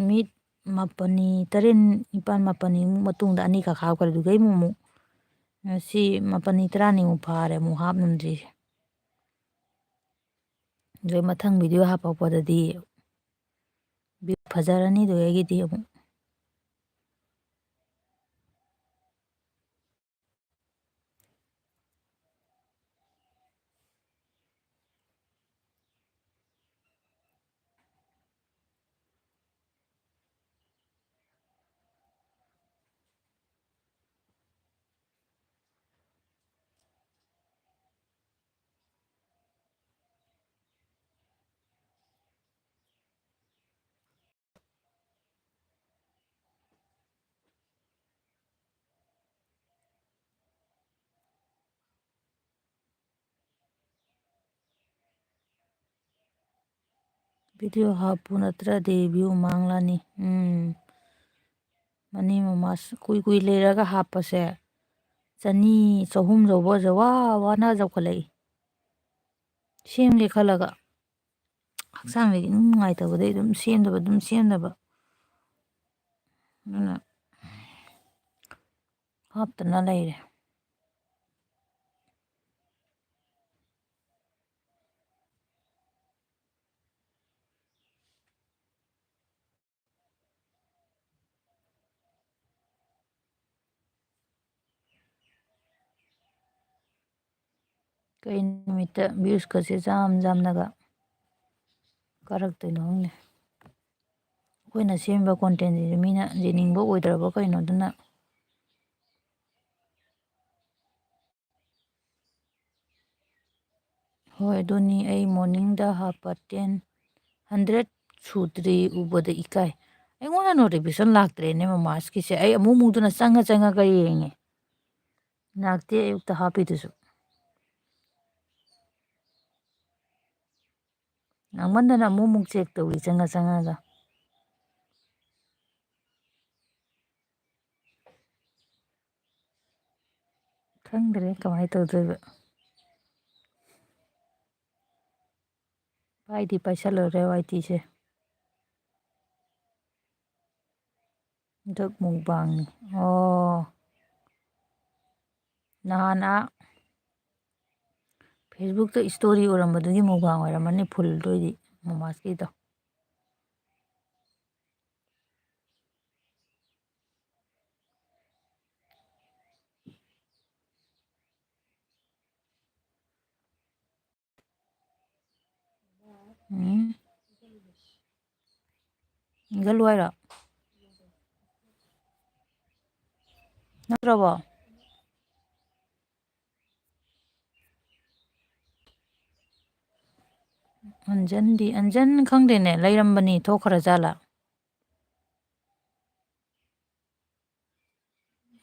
ꯃꯤꯠ ꯃꯥꯄꯟꯅꯤ, ꯇꯔꯦꯠ, ꯅꯤꯄꯥꯟ, ꯃꯥꯄꯟꯅꯤꯃꯨꯛ ꯃꯇꯨꯡꯗ ꯑꯅꯤꯈꯛ ꯍꯥꯞꯈ꯭ꯔꯦ꯫ ꯑꯗꯨꯗꯩ ꯑꯃꯨꯛ, ꯑꯃꯨꯛ ꯉꯁꯤ ꯃꯥꯄꯟꯅꯤ, ꯇꯔꯥꯅꯤꯃꯨꯛ ꯐꯥꯔꯦ ꯑꯃꯨꯛ ꯍꯥꯞ ꯉꯝꯗ꯭ꯔꯤꯁꯦ꯫ ꯑꯗꯩ ꯃꯊꯪ video ꯍꯥꯞꯄꯛꯄꯗꯗꯤ view ꯐꯖꯔꯅꯤ ꯑꯗꯨꯗꯒꯤꯗꯤ ꯑꯃꯨꯛ꯫ Video ꯍꯥꯞꯄꯨ ꯅꯠꯇ꯭ꯔꯗꯤ view ꯃꯥꯡꯂꯅꯤ꯫ ꯎꯝ꯫ ꯃꯅꯤ ꯃꯃꯥꯁ ꯀꯨꯏ ꯀꯨꯏ ꯂꯩꯔꯒ ꯍꯥꯞꯄꯁꯦ ꯆꯅꯤ, ꯆꯍꯨꯝ ꯌꯧꯕꯁꯦ ꯋꯥ ꯋꯥꯅ ꯌꯧꯈꯠꯂꯛꯏ꯫ ꯁꯦꯝꯒꯦ ꯈꯜꯂꯒ ꯍꯛꯆꯥꯡꯁꯦ ꯏꯅꯨꯡ ꯅꯨꯡꯉꯥꯏꯇꯕꯗꯩ ꯑꯗꯨꯝ ꯁꯦꯝꯗꯕ, ꯑꯗꯨꯝ ꯁꯦꯝꯗꯕ꯫ ꯑꯗꯨꯅ ꯍꯥꯞꯇꯅ ꯂꯩꯔꯦ꯫ ꯀꯩ ꯅꯨꯃꯤꯠꯇ viewsꯀꯁꯦ ꯖꯥꯝ ꯖꯥꯝꯅꯒ ꯀꯥꯔꯛꯇꯣꯏꯅꯣ ꯈꯪꯗꯦ꯫ ꯑꯩꯈꯣꯏꯅ ꯁꯦꯝꯕ contentꯁꯤꯁꯨ ꯃꯤꯅ ꯌꯦꯡꯅꯤꯡꯕ ꯑꯣꯏꯗ꯭ꯔꯕ ꯀꯩꯅꯣ, ꯑꯗꯨꯅ꯫ ꯍꯣꯏ, ꯑꯗꯨꯅꯤ, ꯑꯩ morningꯗ ꯍꯥꯞꯄ ten, hundred ꯁꯨꯗ꯭ꯔꯤ ꯎꯕꯗ ꯏꯀꯥꯏ꯫ ꯑꯩꯉꯣꯟꯗ notification ꯂꯥꯛꯇ꯭ꯔꯦꯅꯦ ꯃꯃꯥꯁꯀꯤꯁꯦ꯫ ꯑꯩ ꯑꯃꯨꯛ ꯑꯃꯨꯛꯇꯅ ꯆꯪꯉ ꯆꯪꯉꯒ ꯌꯦꯡꯉꯦ꯫ ꯂꯥꯛꯇꯦ ꯑꯌꯨꯛꯇ ꯍꯥꯞꯄꯤꯗꯨꯁꯨ꯫ ꯉꯥꯡꯃꯟꯗꯅ ꯑꯃꯨꯛ ꯑꯃꯨꯛ check ꯇꯧꯔꯤ ꯆꯪꯉ ꯆꯪꯉꯒ꯫ ꯈꯪꯗ꯭ꯔꯦ ꯀꯃꯥꯏꯅ ꯇꯧꯗꯣꯏꯕ꯫ ꯄꯥꯏꯗꯤ ꯄꯥꯏꯁꯜꯂꯨꯔꯦ ꯋꯥꯏ ꯇꯤꯁꯦ꯫ ꯍꯟꯗꯛ ꯃꯨꯛꯕꯥꯡꯅꯤ꯫ ꯑꯣ꯫ ꯅꯍꯥꯟ ꯑꯥ Facebook ꯏꯁꯇꯣꯔꯤ ꯎꯔꯝꯕꯗꯨꯒꯤ ꯃꯨꯛꯕꯥꯡ ꯑꯣꯏꯔꯝꯃꯅꯤ ꯐꯨꯜꯗꯣ ꯑꯣꯏꯗꯤ ꯃꯃꯥꯁꯀꯤꯗꯣ꯫ ꯎꯝ꯫ ꯏꯟꯈꯠꯂꯨ ꯍꯥꯏꯔꯣ? ꯅꯠꯇ꯭ꯔꯕꯣ? ꯑꯟꯖꯟꯗꯤ, ꯑꯟꯖꯟ ꯈꯪꯗꯦꯅꯦ, ꯂꯩꯔꯝꯕꯅꯤ, ꯊꯣꯛꯈ꯭ꯔ ꯖꯥꯠꯂꯥ?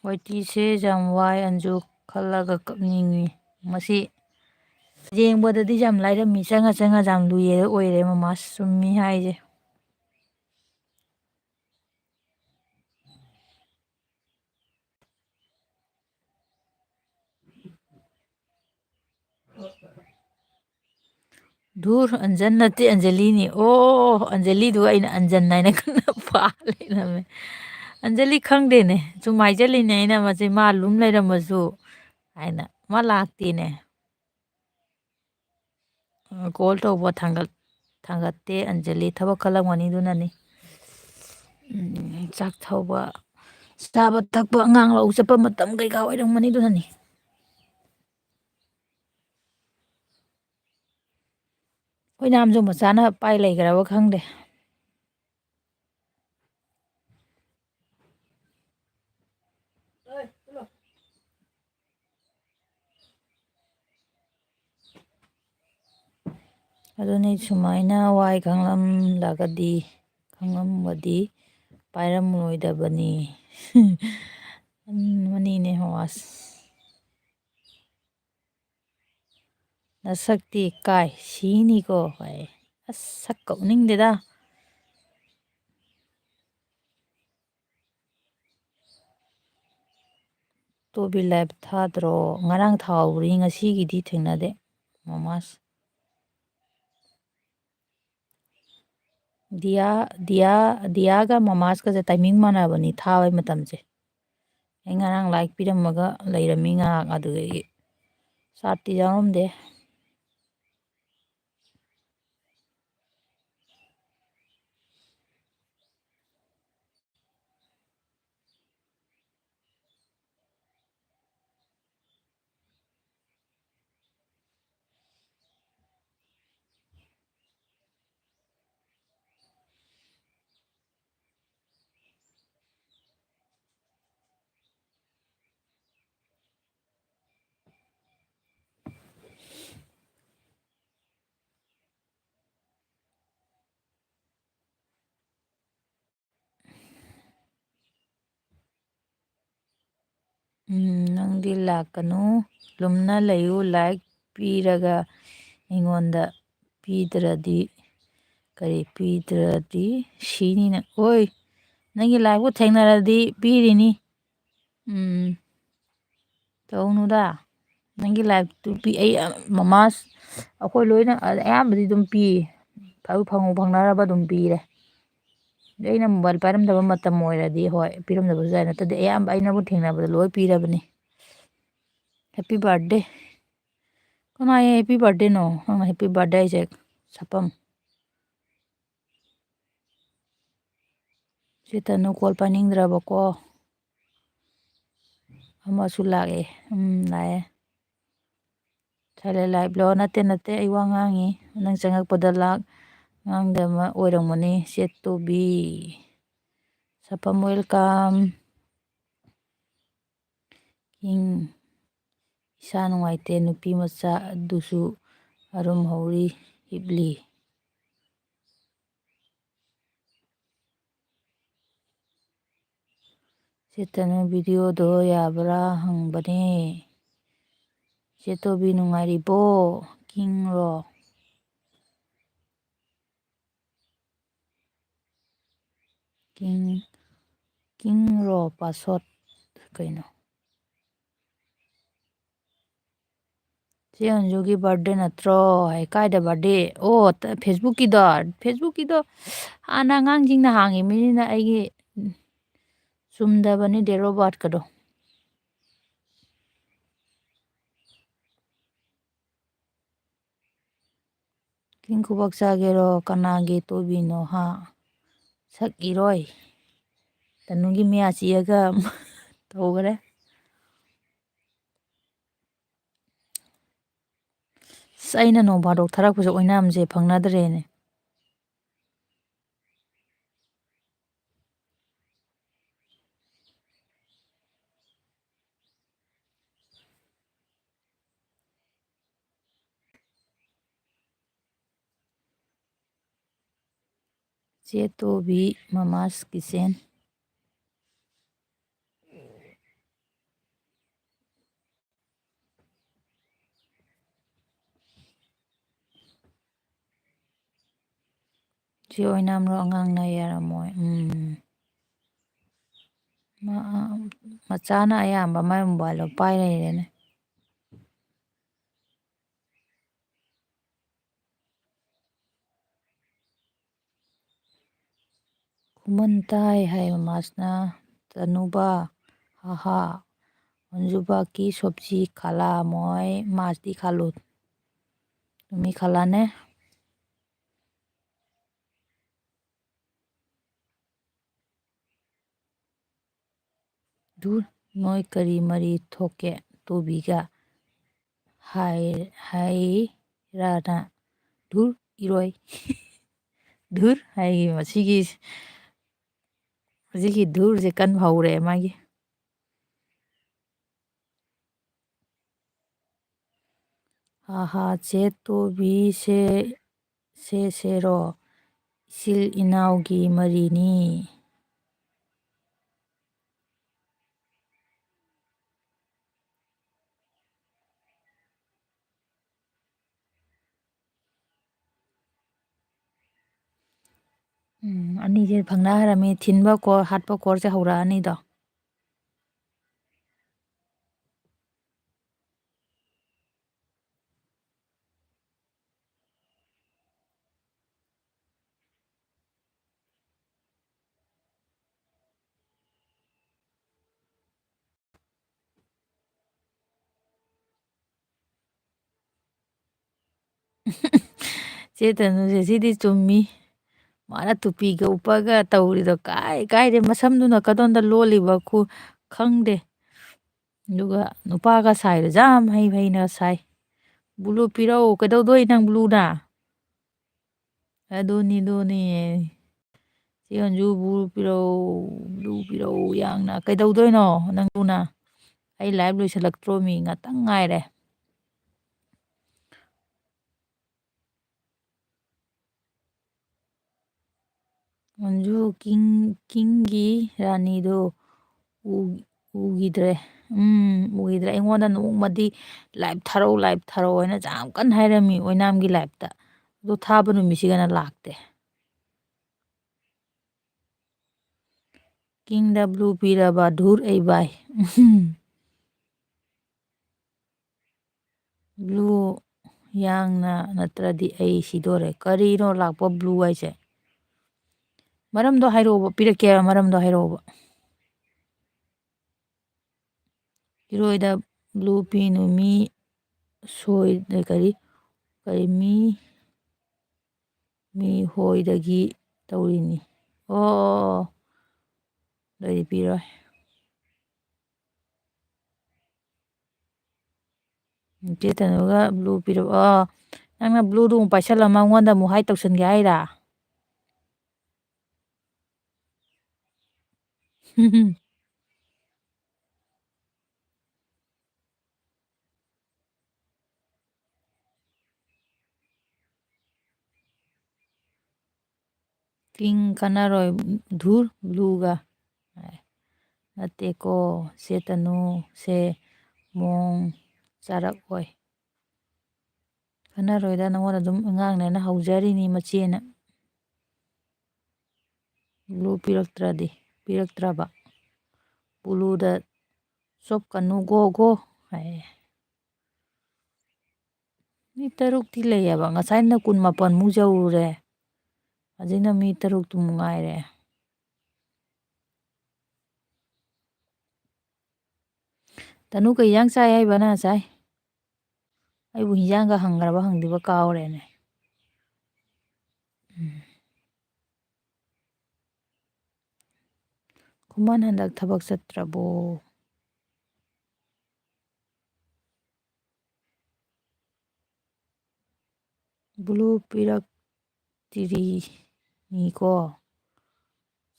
ꯋꯥꯏꯇꯤꯁꯦ ꯌꯥꯝ ꯋꯥꯏ, ꯑꯟꯖꯨ ꯈꯜꯂꯒ ꯀꯞꯅꯤꯡꯉꯤ꯫ ꯃꯁꯤ ꯌꯦꯡꯕꯗꯗꯤ ꯌꯥꯝ ꯂꯥꯏꯔꯝꯃꯤ, ꯆꯪꯉ ꯆꯪꯉ ꯌꯥꯝ ꯂꯨꯏꯌꯦ ꯑꯣꯏꯔꯦ ꯃꯃꯥ, ꯆꯨꯝꯃꯤ ꯍꯥꯏꯁꯦ꯫ ꯙꯨꯔ, ꯑꯟꯖꯟ ꯅꯠꯇꯦ, ꯑꯟꯖꯂꯤꯅꯤ꯫ ꯑꯣ, ꯑꯟꯖꯂꯤꯗꯨꯒ ꯑꯩꯅ ꯑꯟꯖꯟ ꯍꯥꯏꯅ ꯀꯟꯅ ꯄꯥ ꯂꯩꯔꯝꯃꯦ꯫ ꯑꯟꯖꯂꯤ ꯈꯪꯗꯦꯅꯦ, ꯁꯨꯝ ꯍꯥꯏꯖꯜꯂꯤꯅꯦ ꯑꯩꯅ, ꯃꯁꯤ ꯃꯥ ꯂꯨꯝ ꯂꯩꯔꯝꯃꯁꯨ ꯍꯥꯏꯅ꯫ ꯃꯥ ꯂꯥꯛꯇꯦꯅꯦ꯫ ꯀꯣꯜ ꯇꯧꯕ ꯊꯥꯡꯒꯠ-, ꯊꯥꯡꯒꯠꯇꯦ ꯑꯟꯖꯂꯤ, ꯊꯕꯛ ꯈꯜꯂꯝꯒꯅꯤ ꯑꯗꯨꯅꯅꯤ꯫ ꯎꯝ, ꯆꯥꯛ ꯊꯧꯕ, ꯆꯥꯕ ꯊꯛꯄ, ꯑꯉꯥꯡ ꯂꯧ ꯆꯠꯄ ꯃꯇꯝ ꯀꯩꯀꯥ ꯑꯣꯏꯔꯝꯒꯅꯤ ꯑꯗꯨꯅꯅꯤ꯫ ꯑꯩꯈꯣꯏ ꯏꯅꯥꯝꯁꯨ ꯃꯆꯥꯅ ꯄꯥꯏ ꯂꯩꯈ꯭ꯔꯕ ꯈꯪꯗꯦ꯫ ꯑꯗꯨꯅꯤ, ꯁꯨꯃꯥꯏꯅ ꯋꯥꯏ ꯈꯪꯂꯝꯂꯒꯗꯤ, ꯈꯪꯂꯝꯕꯗꯤ ꯄꯥꯏꯔꯝꯂꯣꯏꯗꯕꯅꯤ꯫ ꯃꯅꯤꯅꯦ ꯃꯃꯥꯁ꯫ ꯅꯁꯛꯇꯤ ꯀꯥꯏ ꯁꯤꯅꯤꯀꯣ ꯍꯥꯏ꯫ ꯑꯁ, ꯁꯛꯀ ꯎꯅꯤꯡꯗꯦꯗ꯫ ꯁꯦꯠꯇꯣꯕꯤ live ꯊꯥꯗ꯭ꯔꯣ? ꯉꯔꯥꯡ ꯊꯥꯍꯧꯕꯅꯤ, ꯉꯁꯤꯒꯤꯗꯤ ꯊꯦꯡꯅꯗꯦ꯫ ꯃꯃꯥꯁ꯫ ꯗꯤꯌꯥ, ꯗꯤꯌꯥ, ꯗꯤꯌꯥꯒ ꯃꯃꯥꯁꯀꯁꯦ timing ꯃꯥꯟꯅꯕꯅꯤ ꯊꯥꯕꯩ ꯃꯇꯝꯁꯦ꯫ ꯑꯩ ꯉꯔꯥꯡ like ꯄꯤꯔꯝꯃꯒ ꯂꯩꯔꯝꯃꯤ ꯉꯥꯏꯍꯥꯛ, ꯑꯗꯨꯗꯒꯤ ꯆꯥꯠꯇꯤ ꯌꯥꯎꯔꯝꯗꯦ꯫ ꯎꯝ, ꯅꯪꯗꯤ ꯂꯥꯛꯀꯅꯨ, ꯂꯨꯝꯅ ꯂꯩꯌꯨ, like ꯄꯤꯔꯒ ꯑꯩꯉꯣꯟꯗ ꯄꯤꯗ꯭ꯔꯗꯤ, ꯀꯔꯤ ꯄꯤꯗ꯭ꯔꯗꯤ ꯁꯤꯅꯤꯅ꯫ ꯑꯣꯏ, ꯅꯪꯒꯤ like ꯄꯨ ꯊꯦꯡꯅꯔꯗꯤ ꯄꯤꯔꯤꯅꯤ꯫ ꯎꯝ, ꯇꯧꯅꯨꯗ꯫ ꯅꯪꯒꯤ like ꯇꯨ ꯄꯤ-, ꯑꯩ, ꯑ, ꯃꯃꯥꯁ-, ꯑꯩꯈꯣꯏ ꯂꯣꯏꯅ, ꯑ, ꯑꯌꯥꯝꯕꯗꯤ ꯑꯗꯨꯝ ꯄꯤꯌꯦ꯫ ꯐꯪꯉꯨ ꯐꯪꯅꯔꯕ ꯑꯗꯨꯝ ꯄꯤꯔꯦ꯫ ꯑꯗꯩ ꯑꯩꯅ mobile ꯄꯥꯏꯔꯝꯗꯕ ꯃꯇꯝ ꯑꯣꯏꯔꯗꯤ, ꯍꯣꯏ, ꯄꯤꯔꯝꯗꯕꯁꯨ ꯌꯥꯏ꯫ ꯅꯠꯇ꯭ꯔꯗꯤ ꯑꯌꯥꯝꯕ ꯑꯩꯅꯕꯨ ꯊꯦꯡꯅꯕꯗ ꯂꯣꯏ ꯄꯤꯔꯕꯅꯤ꯫ Happy birthday꯫ ꯀꯅꯥꯒꯤ happy birthdayꯅꯣ? ꯅꯪꯅ happy birthday ꯍꯥꯏꯁꯦ, ꯁꯛꯐꯝ꯫ ꯁꯤ ꯇꯅꯨ call ꯄꯥꯏꯅꯤꯡꯗ꯭ꯔꯕꯀꯣ꯫ ꯑꯃꯁꯨ ꯂꯥꯛꯑꯦ꯫ ꯎꯝ, ꯂꯥꯛꯑꯦ꯫ Silent liveꯂꯣ? ꯅꯠꯇꯦ, ꯅꯠꯇꯦ, ꯑꯩ ꯋꯥ ꯉꯥꯡꯉꯤ꯫ ꯅꯪ ꯆꯪꯉꯛꯄꯗ ꯂꯥꯛ ꯉꯥꯡꯗꯕ ꯑꯣꯏꯔꯝꯒꯅꯤ, ꯆꯦꯠꯇꯣꯕꯤ꯫ ꯁꯥꯄꯝ, welcome꯫ ꯏꯪ, ꯏꯁꯥ ꯅꯨꯡꯉꯥꯏꯇꯦ, ꯅꯨꯄꯤ ꯃꯆꯥ ꯑꯗꯨꯁꯨ ꯑꯔꯨꯝ ꯍꯧꯔꯤ, ꯍꯤꯞꯂꯤ꯫ ꯆꯦꯇꯅ videoꯗꯣ ꯌꯥꯕ꯭ꯔꯥ ꯍꯪꯕꯅꯦ꯫ ꯆꯦꯇꯣꯕꯤ ꯅꯨꯡꯉꯥꯏꯔꯤꯕꯣ? ꯀꯤꯡꯔꯣ? ꯀꯤꯡ, ꯀꯤꯡꯔꯣ password ꯀꯩꯅꯣ? ꯆꯦ ꯑꯟꯖꯨꯒꯤ birthday ꯅꯠꯇ꯭ꯔꯣ? ꯍꯥꯏ, ꯀꯥꯏꯗ birthday? ꯑꯣ, ꯇ-, Facebookꯀꯤꯗꯣ꯫ Facebookꯀꯤꯗꯣ ꯍꯥꯟꯅ ꯑꯉꯥꯡꯁꯤꯡꯅ ꯍꯥꯡꯉꯤꯃꯤꯅꯤꯅ ꯑꯩꯒꯤ, ꯎꯝ, ꯆꯨꯝꯗꯕꯅꯤ date of birthꯀꯗꯣ꯫ ꯀꯤꯡ ꯈꯨꯕꯥꯛ ꯆꯥꯒꯦꯔꯣ? ꯀꯅꯥꯒꯤ ꯇꯣꯕꯤꯅꯣ ꯍꯥ? ꯁꯛ ꯏꯔꯣꯏ꯫ ꯇꯅꯨꯒꯤ ꯃꯌꯥ ꯆꯤꯛꯑꯒ ꯇꯧꯈꯔꯦ꯫ ꯑꯁ, ꯑꯩꯅ ꯅꯣꯡ ꯐꯥꯗꯣꯛ ꯊꯥꯔꯛꯄꯁꯦ ꯑꯣꯏꯅꯥꯝꯁꯦ ꯐꯪꯅꯗ꯭ꯔꯦꯅꯦ꯫ ꯆꯦ ꯇꯣꯕꯤ, Mama's Kitchen꯫ ꯆꯦ ꯑꯣꯏꯅꯥꯝꯔꯣ? ꯑꯉꯥꯡꯅ ꯌꯥꯔꯝꯃꯣꯏ꯫ ꯎꯝ꯫ ꯃꯥ-, ꯃꯆꯥꯅ ꯑꯌꯥꯝꯕ ꯃꯥꯏ mobileꯗꯣ ꯄꯥꯏ ꯂꯩꯔꯦꯅꯦ꯫ ꯈꯨꯃꯟ ꯇꯥꯏ ꯍꯥꯏ ꯃꯃꯥꯁꯅ꯫ ꯇꯅꯨꯕ, ꯍꯥꯍꯥ꯫ ꯑꯟꯖꯨꯕꯥ ꯀꯤ ꯁꯣꯞꯖꯤ ꯈꯥꯂꯥ ꯃꯣꯏ ꯃꯥꯁꯇꯤ ꯈꯥꯂꯨ꯫ ꯇꯨꯃꯤ ꯈꯥꯂꯥꯅꯦ꯫ ꯙꯨꯔ, ꯅꯣꯏ ꯀꯔꯤ ꯃꯔꯤ ꯊꯣꯛꯀꯦ ꯇꯣꯕꯤꯒ? ꯍꯥꯏ-, ꯍꯥꯏꯔꯅ꯫ ꯙꯨꯔ, ꯏꯔꯣꯏ꯫ ꯙꯨꯔ ꯍꯥꯏꯒꯤ ꯃꯁꯤꯒꯤ, ꯍꯧꯖꯤꯛꯀꯤ ꯙꯨꯔꯁꯦ ꯀꯟꯕ ꯍꯧꯔꯦ ꯃꯥꯒꯤ꯫ ꯍꯥ ꯍꯥ, ꯆꯦ ꯇꯣꯕꯤ ꯁꯦ, ꯁꯦ ꯁꯦꯔꯣ, ꯏꯆꯤꯜ ꯏꯅꯥꯎꯒꯤ ꯃꯔꯤꯅꯤ꯫ ꯎꯝ, ꯑꯅꯤꯁꯦ ꯐꯪꯅ ꯍꯥꯏꯔꯝꯃꯤ꯫ ꯊꯤꯟꯕ ꯀꯣꯔ, ꯍꯥꯠꯄ ꯀꯣꯔꯁꯦ ꯍꯧꯔꯛꯑꯅꯤꯗꯣ꯫ ꯆꯦ ꯇꯅꯨꯁꯦ ꯁꯤꯗꯤ ꯆꯨꯝꯃꯤ꯫ ꯃꯥꯅ ꯇꯨꯄꯤꯒ ꯎꯞꯄꯒ ꯇꯧꯔꯤꯗꯣ ꯀꯥꯏ ꯀꯥꯏꯗꯦ, ꯃꯁꯝꯗꯨꯅ ꯀꯗꯣꯝꯗ ꯂꯣꯜꯂꯤꯕ ꯈꯨ-, ꯈꯪꯗꯦ꯫ ꯑꯗꯨꯒ ꯅꯨꯄꯥꯒ ꯁꯥꯏꯗꯣ ꯌꯥꯝ ꯍꯩ ꯍꯩꯅ ꯁꯥꯏ꯫ ꯕ꯭ꯂꯨ ꯄꯤꯔꯛꯑꯣ꯫ ꯀꯩꯗꯧꯗꯣꯏ ꯅꯪ ꯕ꯭ꯂꯨꯅ? ꯑꯗꯨꯅꯤ, ꯑꯗꯨꯅꯤ꯫ ꯆꯦ ꯑꯣꯟꯖꯨ, ꯕ꯭ꯂꯨ ꯄꯤꯔꯛꯎ, ꯕ꯭ꯂꯨ ꯄꯤꯔꯛꯎ ꯌꯥꯡꯅ꯫ ꯀꯩꯗꯧꯗꯣꯏꯅꯣ ꯅꯪ ꯕ꯭ꯂꯨꯅ? ꯑꯩ ꯂꯥꯏꯚ ꯂꯣꯏꯁꯤꯜꯂꯛꯇ꯭ꯔꯣꯃꯤ, ꯉꯥꯛꯇꯪ ꯉꯥꯏꯔꯦ꯫ ꯑꯣꯟꯖꯨ, ꯀꯤꯡ, ꯀꯤꯡꯒꯤ ꯔꯥꯅꯤꯗꯣ ꯎ-, ꯎꯈꯤꯗ꯭ꯔꯦ꯫ ꯎꯝ, ꯎꯈꯤꯗ꯭ꯔꯦ꯫ ꯑꯩꯉꯣꯟꯗ ꯅꯣꯡꯃꯗꯤ ꯂꯥꯏꯚ ꯊꯥꯔꯛꯎ, ꯂꯥꯏꯚ ꯊꯥꯔꯛꯎ ꯍꯥꯏꯅ ꯌꯥꯝ ꯀꯟꯅ ꯍꯥꯏꯔꯝꯃꯤ ꯑꯣꯏꯅꯥꯝꯒꯤ ꯂꯥꯏꯚꯇ꯫ ꯑꯗꯣ ꯊꯥꯕ ꯅꯨꯃꯤꯠꯁꯤꯒꯅ ꯂꯥꯛꯇꯦ꯫ ꯀꯤꯡꯗ ꯕ꯭ꯂꯨ ꯄꯤꯔꯕ ꯙꯨꯔ ꯑꯩ ꯚꯥꯏ꯫ ꯕ꯭ꯂꯨ ꯌꯥꯡꯅ ꯅꯠꯇ꯭ꯔꯗꯤ ꯑꯩ ꯁꯤꯗꯣꯔꯦ꯫ ꯀꯔꯤꯅꯣ ꯂꯥꯛꯄ ꯕ꯭ꯂꯨ ꯍꯥꯏꯁꯦ? ꯃꯔꯝꯗꯣ ꯍꯥꯏꯔꯛꯑꯣꯕ, ꯄꯤꯔꯛꯀꯦ ꯍꯥꯏꯕ ꯃꯔꯝꯗꯣ ꯍꯥꯏꯔꯛꯑꯣꯕ꯫ ꯏꯔꯣꯏꯗ ꯕ꯭ꯂꯨ ꯄꯤꯅꯨ ꯃꯤ ꯁꯣꯏ-, ꯀꯔꯤ, ꯀꯔꯤ ꯃꯤ, ꯃꯤ ꯍꯣꯏꯗꯒꯤ ꯇꯧꯔꯤꯅꯤ꯫ ꯑꯣ, ꯑꯗꯨꯗꯤ ꯄꯤꯔꯣꯏ꯫ ꯆꯦ ꯇꯅꯨꯒ ꯕ꯭ꯂꯨ ꯄꯤꯔꯛꯑꯣ꯫ ꯅꯪꯅ ꯕ꯭ꯂꯨꯗꯨ ꯑꯃꯨꯛ ꯄꯥꯏꯁꯜꯂ ꯃꯉꯣꯟꯗ ꯑꯃꯨꯛ ꯍꯥꯏ ꯇꯧꯁꯟꯒꯦ ꯍꯥꯏꯔꯥ? ꯀꯤꯡ ꯀꯥꯟꯅꯔꯣꯏ ꯙꯨꯔ ꯕ꯭ꯂꯨꯒ꯫ ꯅꯠꯇꯦꯀꯣ, ꯁꯦ ꯇꯅꯨ, ꯁꯦ ꯃꯣꯡ ꯆꯥꯔꯛꯑꯣꯏ꯫ ꯀꯥꯟꯅꯔꯣꯏꯗ, ꯅꯉꯣꯟꯗ ꯑꯗꯨꯝ ꯑꯉꯥꯡꯅꯦꯅ ꯍꯧꯖꯔꯤꯅꯤ ꯃꯆꯦꯅ꯫ ꯕ꯭ꯂꯨ ꯄꯤꯔꯛꯇ꯭ꯔꯗꯤ, ꯄꯤꯔꯛꯇ꯭ꯔꯕ꯫ ꯕ꯭ꯂꯨꯗ ꯆꯣꯞꯀꯅꯨ, ꯒꯣ, ꯒꯣ ꯍꯥꯏꯌꯦ꯫ ꯃꯤ ꯇꯔꯨꯛꯇꯤ ꯂꯩꯌꯦꯕ꯫ ꯉꯁꯥꯏꯅ ꯀꯨꯟꯃꯥꯄꯟꯃꯨꯛ ꯌꯧꯔꯨꯔꯦ꯫ ꯍꯧꯖꯤꯛꯅ ꯃꯤ ꯇꯔꯨꯛꯇꯨꯃꯨꯛ ꯉꯥꯏꯔꯦ꯫ ꯇꯅꯨ, ꯀꯩ ꯏꯟꯖꯥꯡ ꯆꯥꯏ ꯍꯥꯏꯕ ꯅꯪ ꯉꯁꯥꯏ? ꯑꯩꯕꯨ ꯍꯤꯟꯖꯥꯡꯒ ꯍꯪꯈ꯭ꯔꯕ ꯍꯪꯗ꯭ꯔꯤꯕ ꯀꯥꯎꯔꯦꯅꯦ꯫ ꯎꯝ꯫ ꯈꯨꯃꯟ ꯍꯟꯗꯛ ꯊꯕꯛ ꯆꯠꯇ꯭ꯔꯕꯣ? ꯕ꯭ꯂꯨ ꯄꯤꯔꯛꯇ꯭ꯔꯤꯅꯤꯀꯣ꯫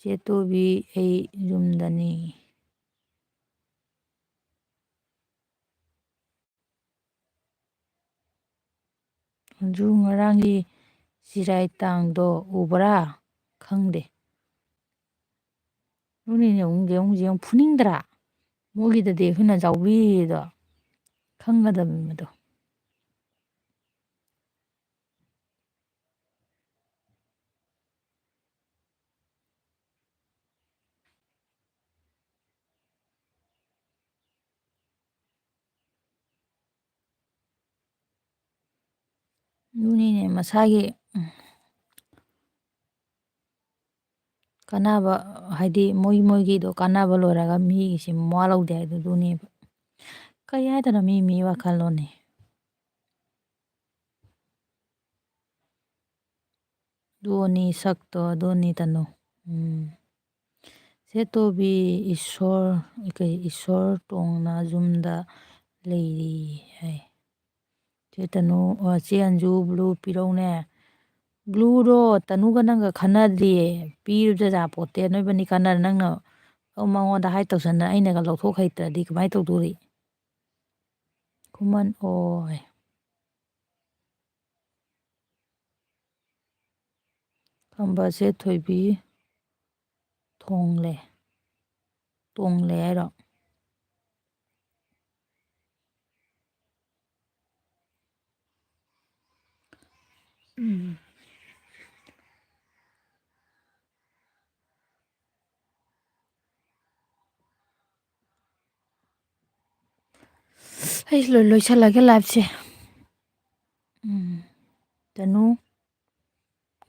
ꯆꯦ ꯇꯣꯕꯤ, ꯑꯩ ꯌꯨꯝꯗꯅꯤ꯫ ꯑꯗꯨ ꯉꯔꯥꯡꯒꯤ ꯆꯤꯔꯥꯏ ꯇꯥꯡꯗꯣ ꯎꯕ꯭ꯔꯥ? ꯈꯪꯗꯦ꯫ ꯑꯗꯨꯅꯤꯅꯦ, ꯑꯃꯨꯛ ꯌꯦꯡꯉꯨ, ꯌꯦꯡꯉꯨ, ꯐꯨꯅꯤꯡꯗ꯭ꯔꯥ? ꯃꯣꯏꯒꯤꯗꯗꯤ ꯑꯩꯈꯣꯏꯅ ꯌꯥꯎꯕꯤꯔꯤꯗꯣ ꯈꯪꯒꯗꯕꯅꯤ ꯃꯗꯣ꯫ ꯑꯗꯨꯅꯤꯅꯦ, ꯃꯁꯥꯒꯤ, ꯎꯝ, ꯀꯥꯟꯅꯕ, ꯍꯥꯏꯗꯤ ꯃꯣꯏ ꯃꯣꯏꯒꯤꯗꯣ ꯀꯥꯟꯅꯕ ꯂꯣꯏꯔꯒ ꯃꯤꯒꯤꯁꯤ ꯃꯋꯥ ꯂꯧꯗꯦ ꯍꯥꯏꯗꯣ ꯑꯗꯨꯅꯦꯕ꯫ ꯀꯩ ꯍꯥꯏꯗꯣꯏꯅꯣ, ꯃꯤ ꯃꯤ ꯋꯥꯈꯜꯂꯣꯟꯅꯤ꯫ ꯑꯗꯨꯅꯤ ꯁꯛꯇꯣ, ꯑꯗꯨꯅꯤ ꯇꯅꯨ꯫ ꯎꯝ꯫ ꯆꯦ ꯇꯣꯕꯤ, ꯏꯁꯣꯔ, ꯀꯩ, ꯏꯁꯣꯔ ꯇꯣꯡꯅ ꯌꯨꯝꯗ ꯂꯩꯔꯤ ꯍꯥꯏ꯫ ꯆꯦ ꯇꯅꯨ, ꯑ, ꯆꯦ ꯑꯟꯖꯨ, ꯕ꯭ꯂꯨ ꯄꯤꯔꯧꯅꯦ꯫ ꯕ꯭ꯂꯨꯗꯣ ꯇꯅꯨꯒ ꯅꯪꯒ ꯈꯟꯅꯗ꯭ꯔꯤꯌꯦ꯫ ꯄꯤꯔꯨ ꯆꯖꯥꯄꯣꯠꯇꯦ꯫ ꯅꯣꯏꯕꯅꯤ ꯈꯟꯅꯔ ꯅꯪꯅ ꯑꯃꯨꯛ ꯃꯉꯣꯟꯗ ꯍꯥꯏ ꯇꯧꯁꯟꯅ ꯑꯩꯅꯒ ꯂꯧꯊꯣꯛ ꯍꯩꯇ꯭ꯔꯗꯤ ꯀꯃꯥꯏ ꯇꯧꯗꯣꯔꯤ? ꯈꯨꯃꯟ ꯑꯣꯏ꯫ ꯈꯝꯕꯁꯦ ꯊꯣꯏꯕꯤ ꯊꯣꯡꯂꯦ꯫ ꯇꯣꯡꯂꯦ ꯍꯥꯏꯔꯣ? ꯎꯝ꯫ ꯑꯩ ꯂꯣꯏ-, ꯂꯣꯏꯁꯜꯂꯒꯦ liveꯁꯦ꯫ ꯎꯝ꯫ ꯇꯅꯨ,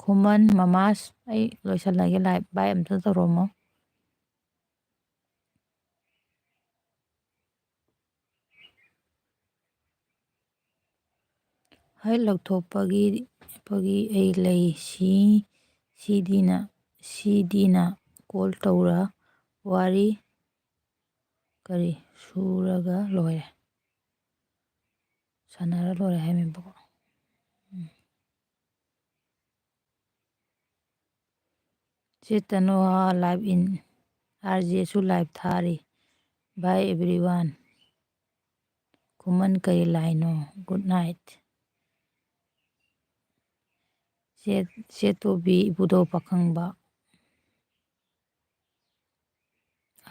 ꯈꯨꯃꯟ, ꯃꯃꯥꯁ, ꯑꯩ ꯂꯣꯏꯁꯜꯂꯒꯦ live꯫ Bye ꯑꯝꯇ ꯇꯧꯔꯝꯃꯣ꯫ ꯍꯦꯛ ꯂꯧꯊꯣꯛꯄꯒꯤ ꯄꯒꯤ ꯑꯩ ꯂꯩ꯫ ꯁꯤ ꯁꯤꯗꯤꯅ ꯁꯤꯗꯤꯅ ꯀꯣꯜ ꯇꯧꯔ ꯋꯥꯔꯤ ꯀꯔꯤ ꯁꯨꯔꯒ ꯂꯣꯏꯔꯦ꯫ ꯁꯥꯟꯅꯔ ꯂꯣꯏꯔꯦ ꯍꯥꯏꯃꯦꯕꯀꯣ꯫ ꯎꯝ꯫ ꯆꯦ ꯇꯅꯨ live in, RJꯁꯨ live ꯊꯥꯔꯤ꯫ Bye everyone꯫ ꯈꯨꯃꯟ ꯀꯔꯤ ꯂꯥꯏꯅꯣ? Good night꯫ ꯆꯦ, ꯆꯦ ꯇꯣꯕꯤ, ꯏꯕꯨꯙꯧ ꯄꯥꯈꯪꯕ꯫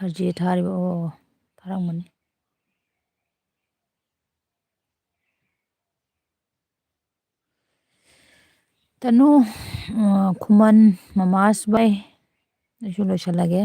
RJ ꯊꯥꯔꯤꯕ, ꯑꯣ, ꯊꯥꯔꯝꯒꯅꯤ꯫ ꯇꯅꯨ, ꯑ, ꯈꯨꯃꯟ, ꯃꯃꯥꯁ ꯚꯥꯏ, ꯑꯩꯁꯨ ꯂꯣꯏꯁꯤꯜꯂꯒꯦ꯫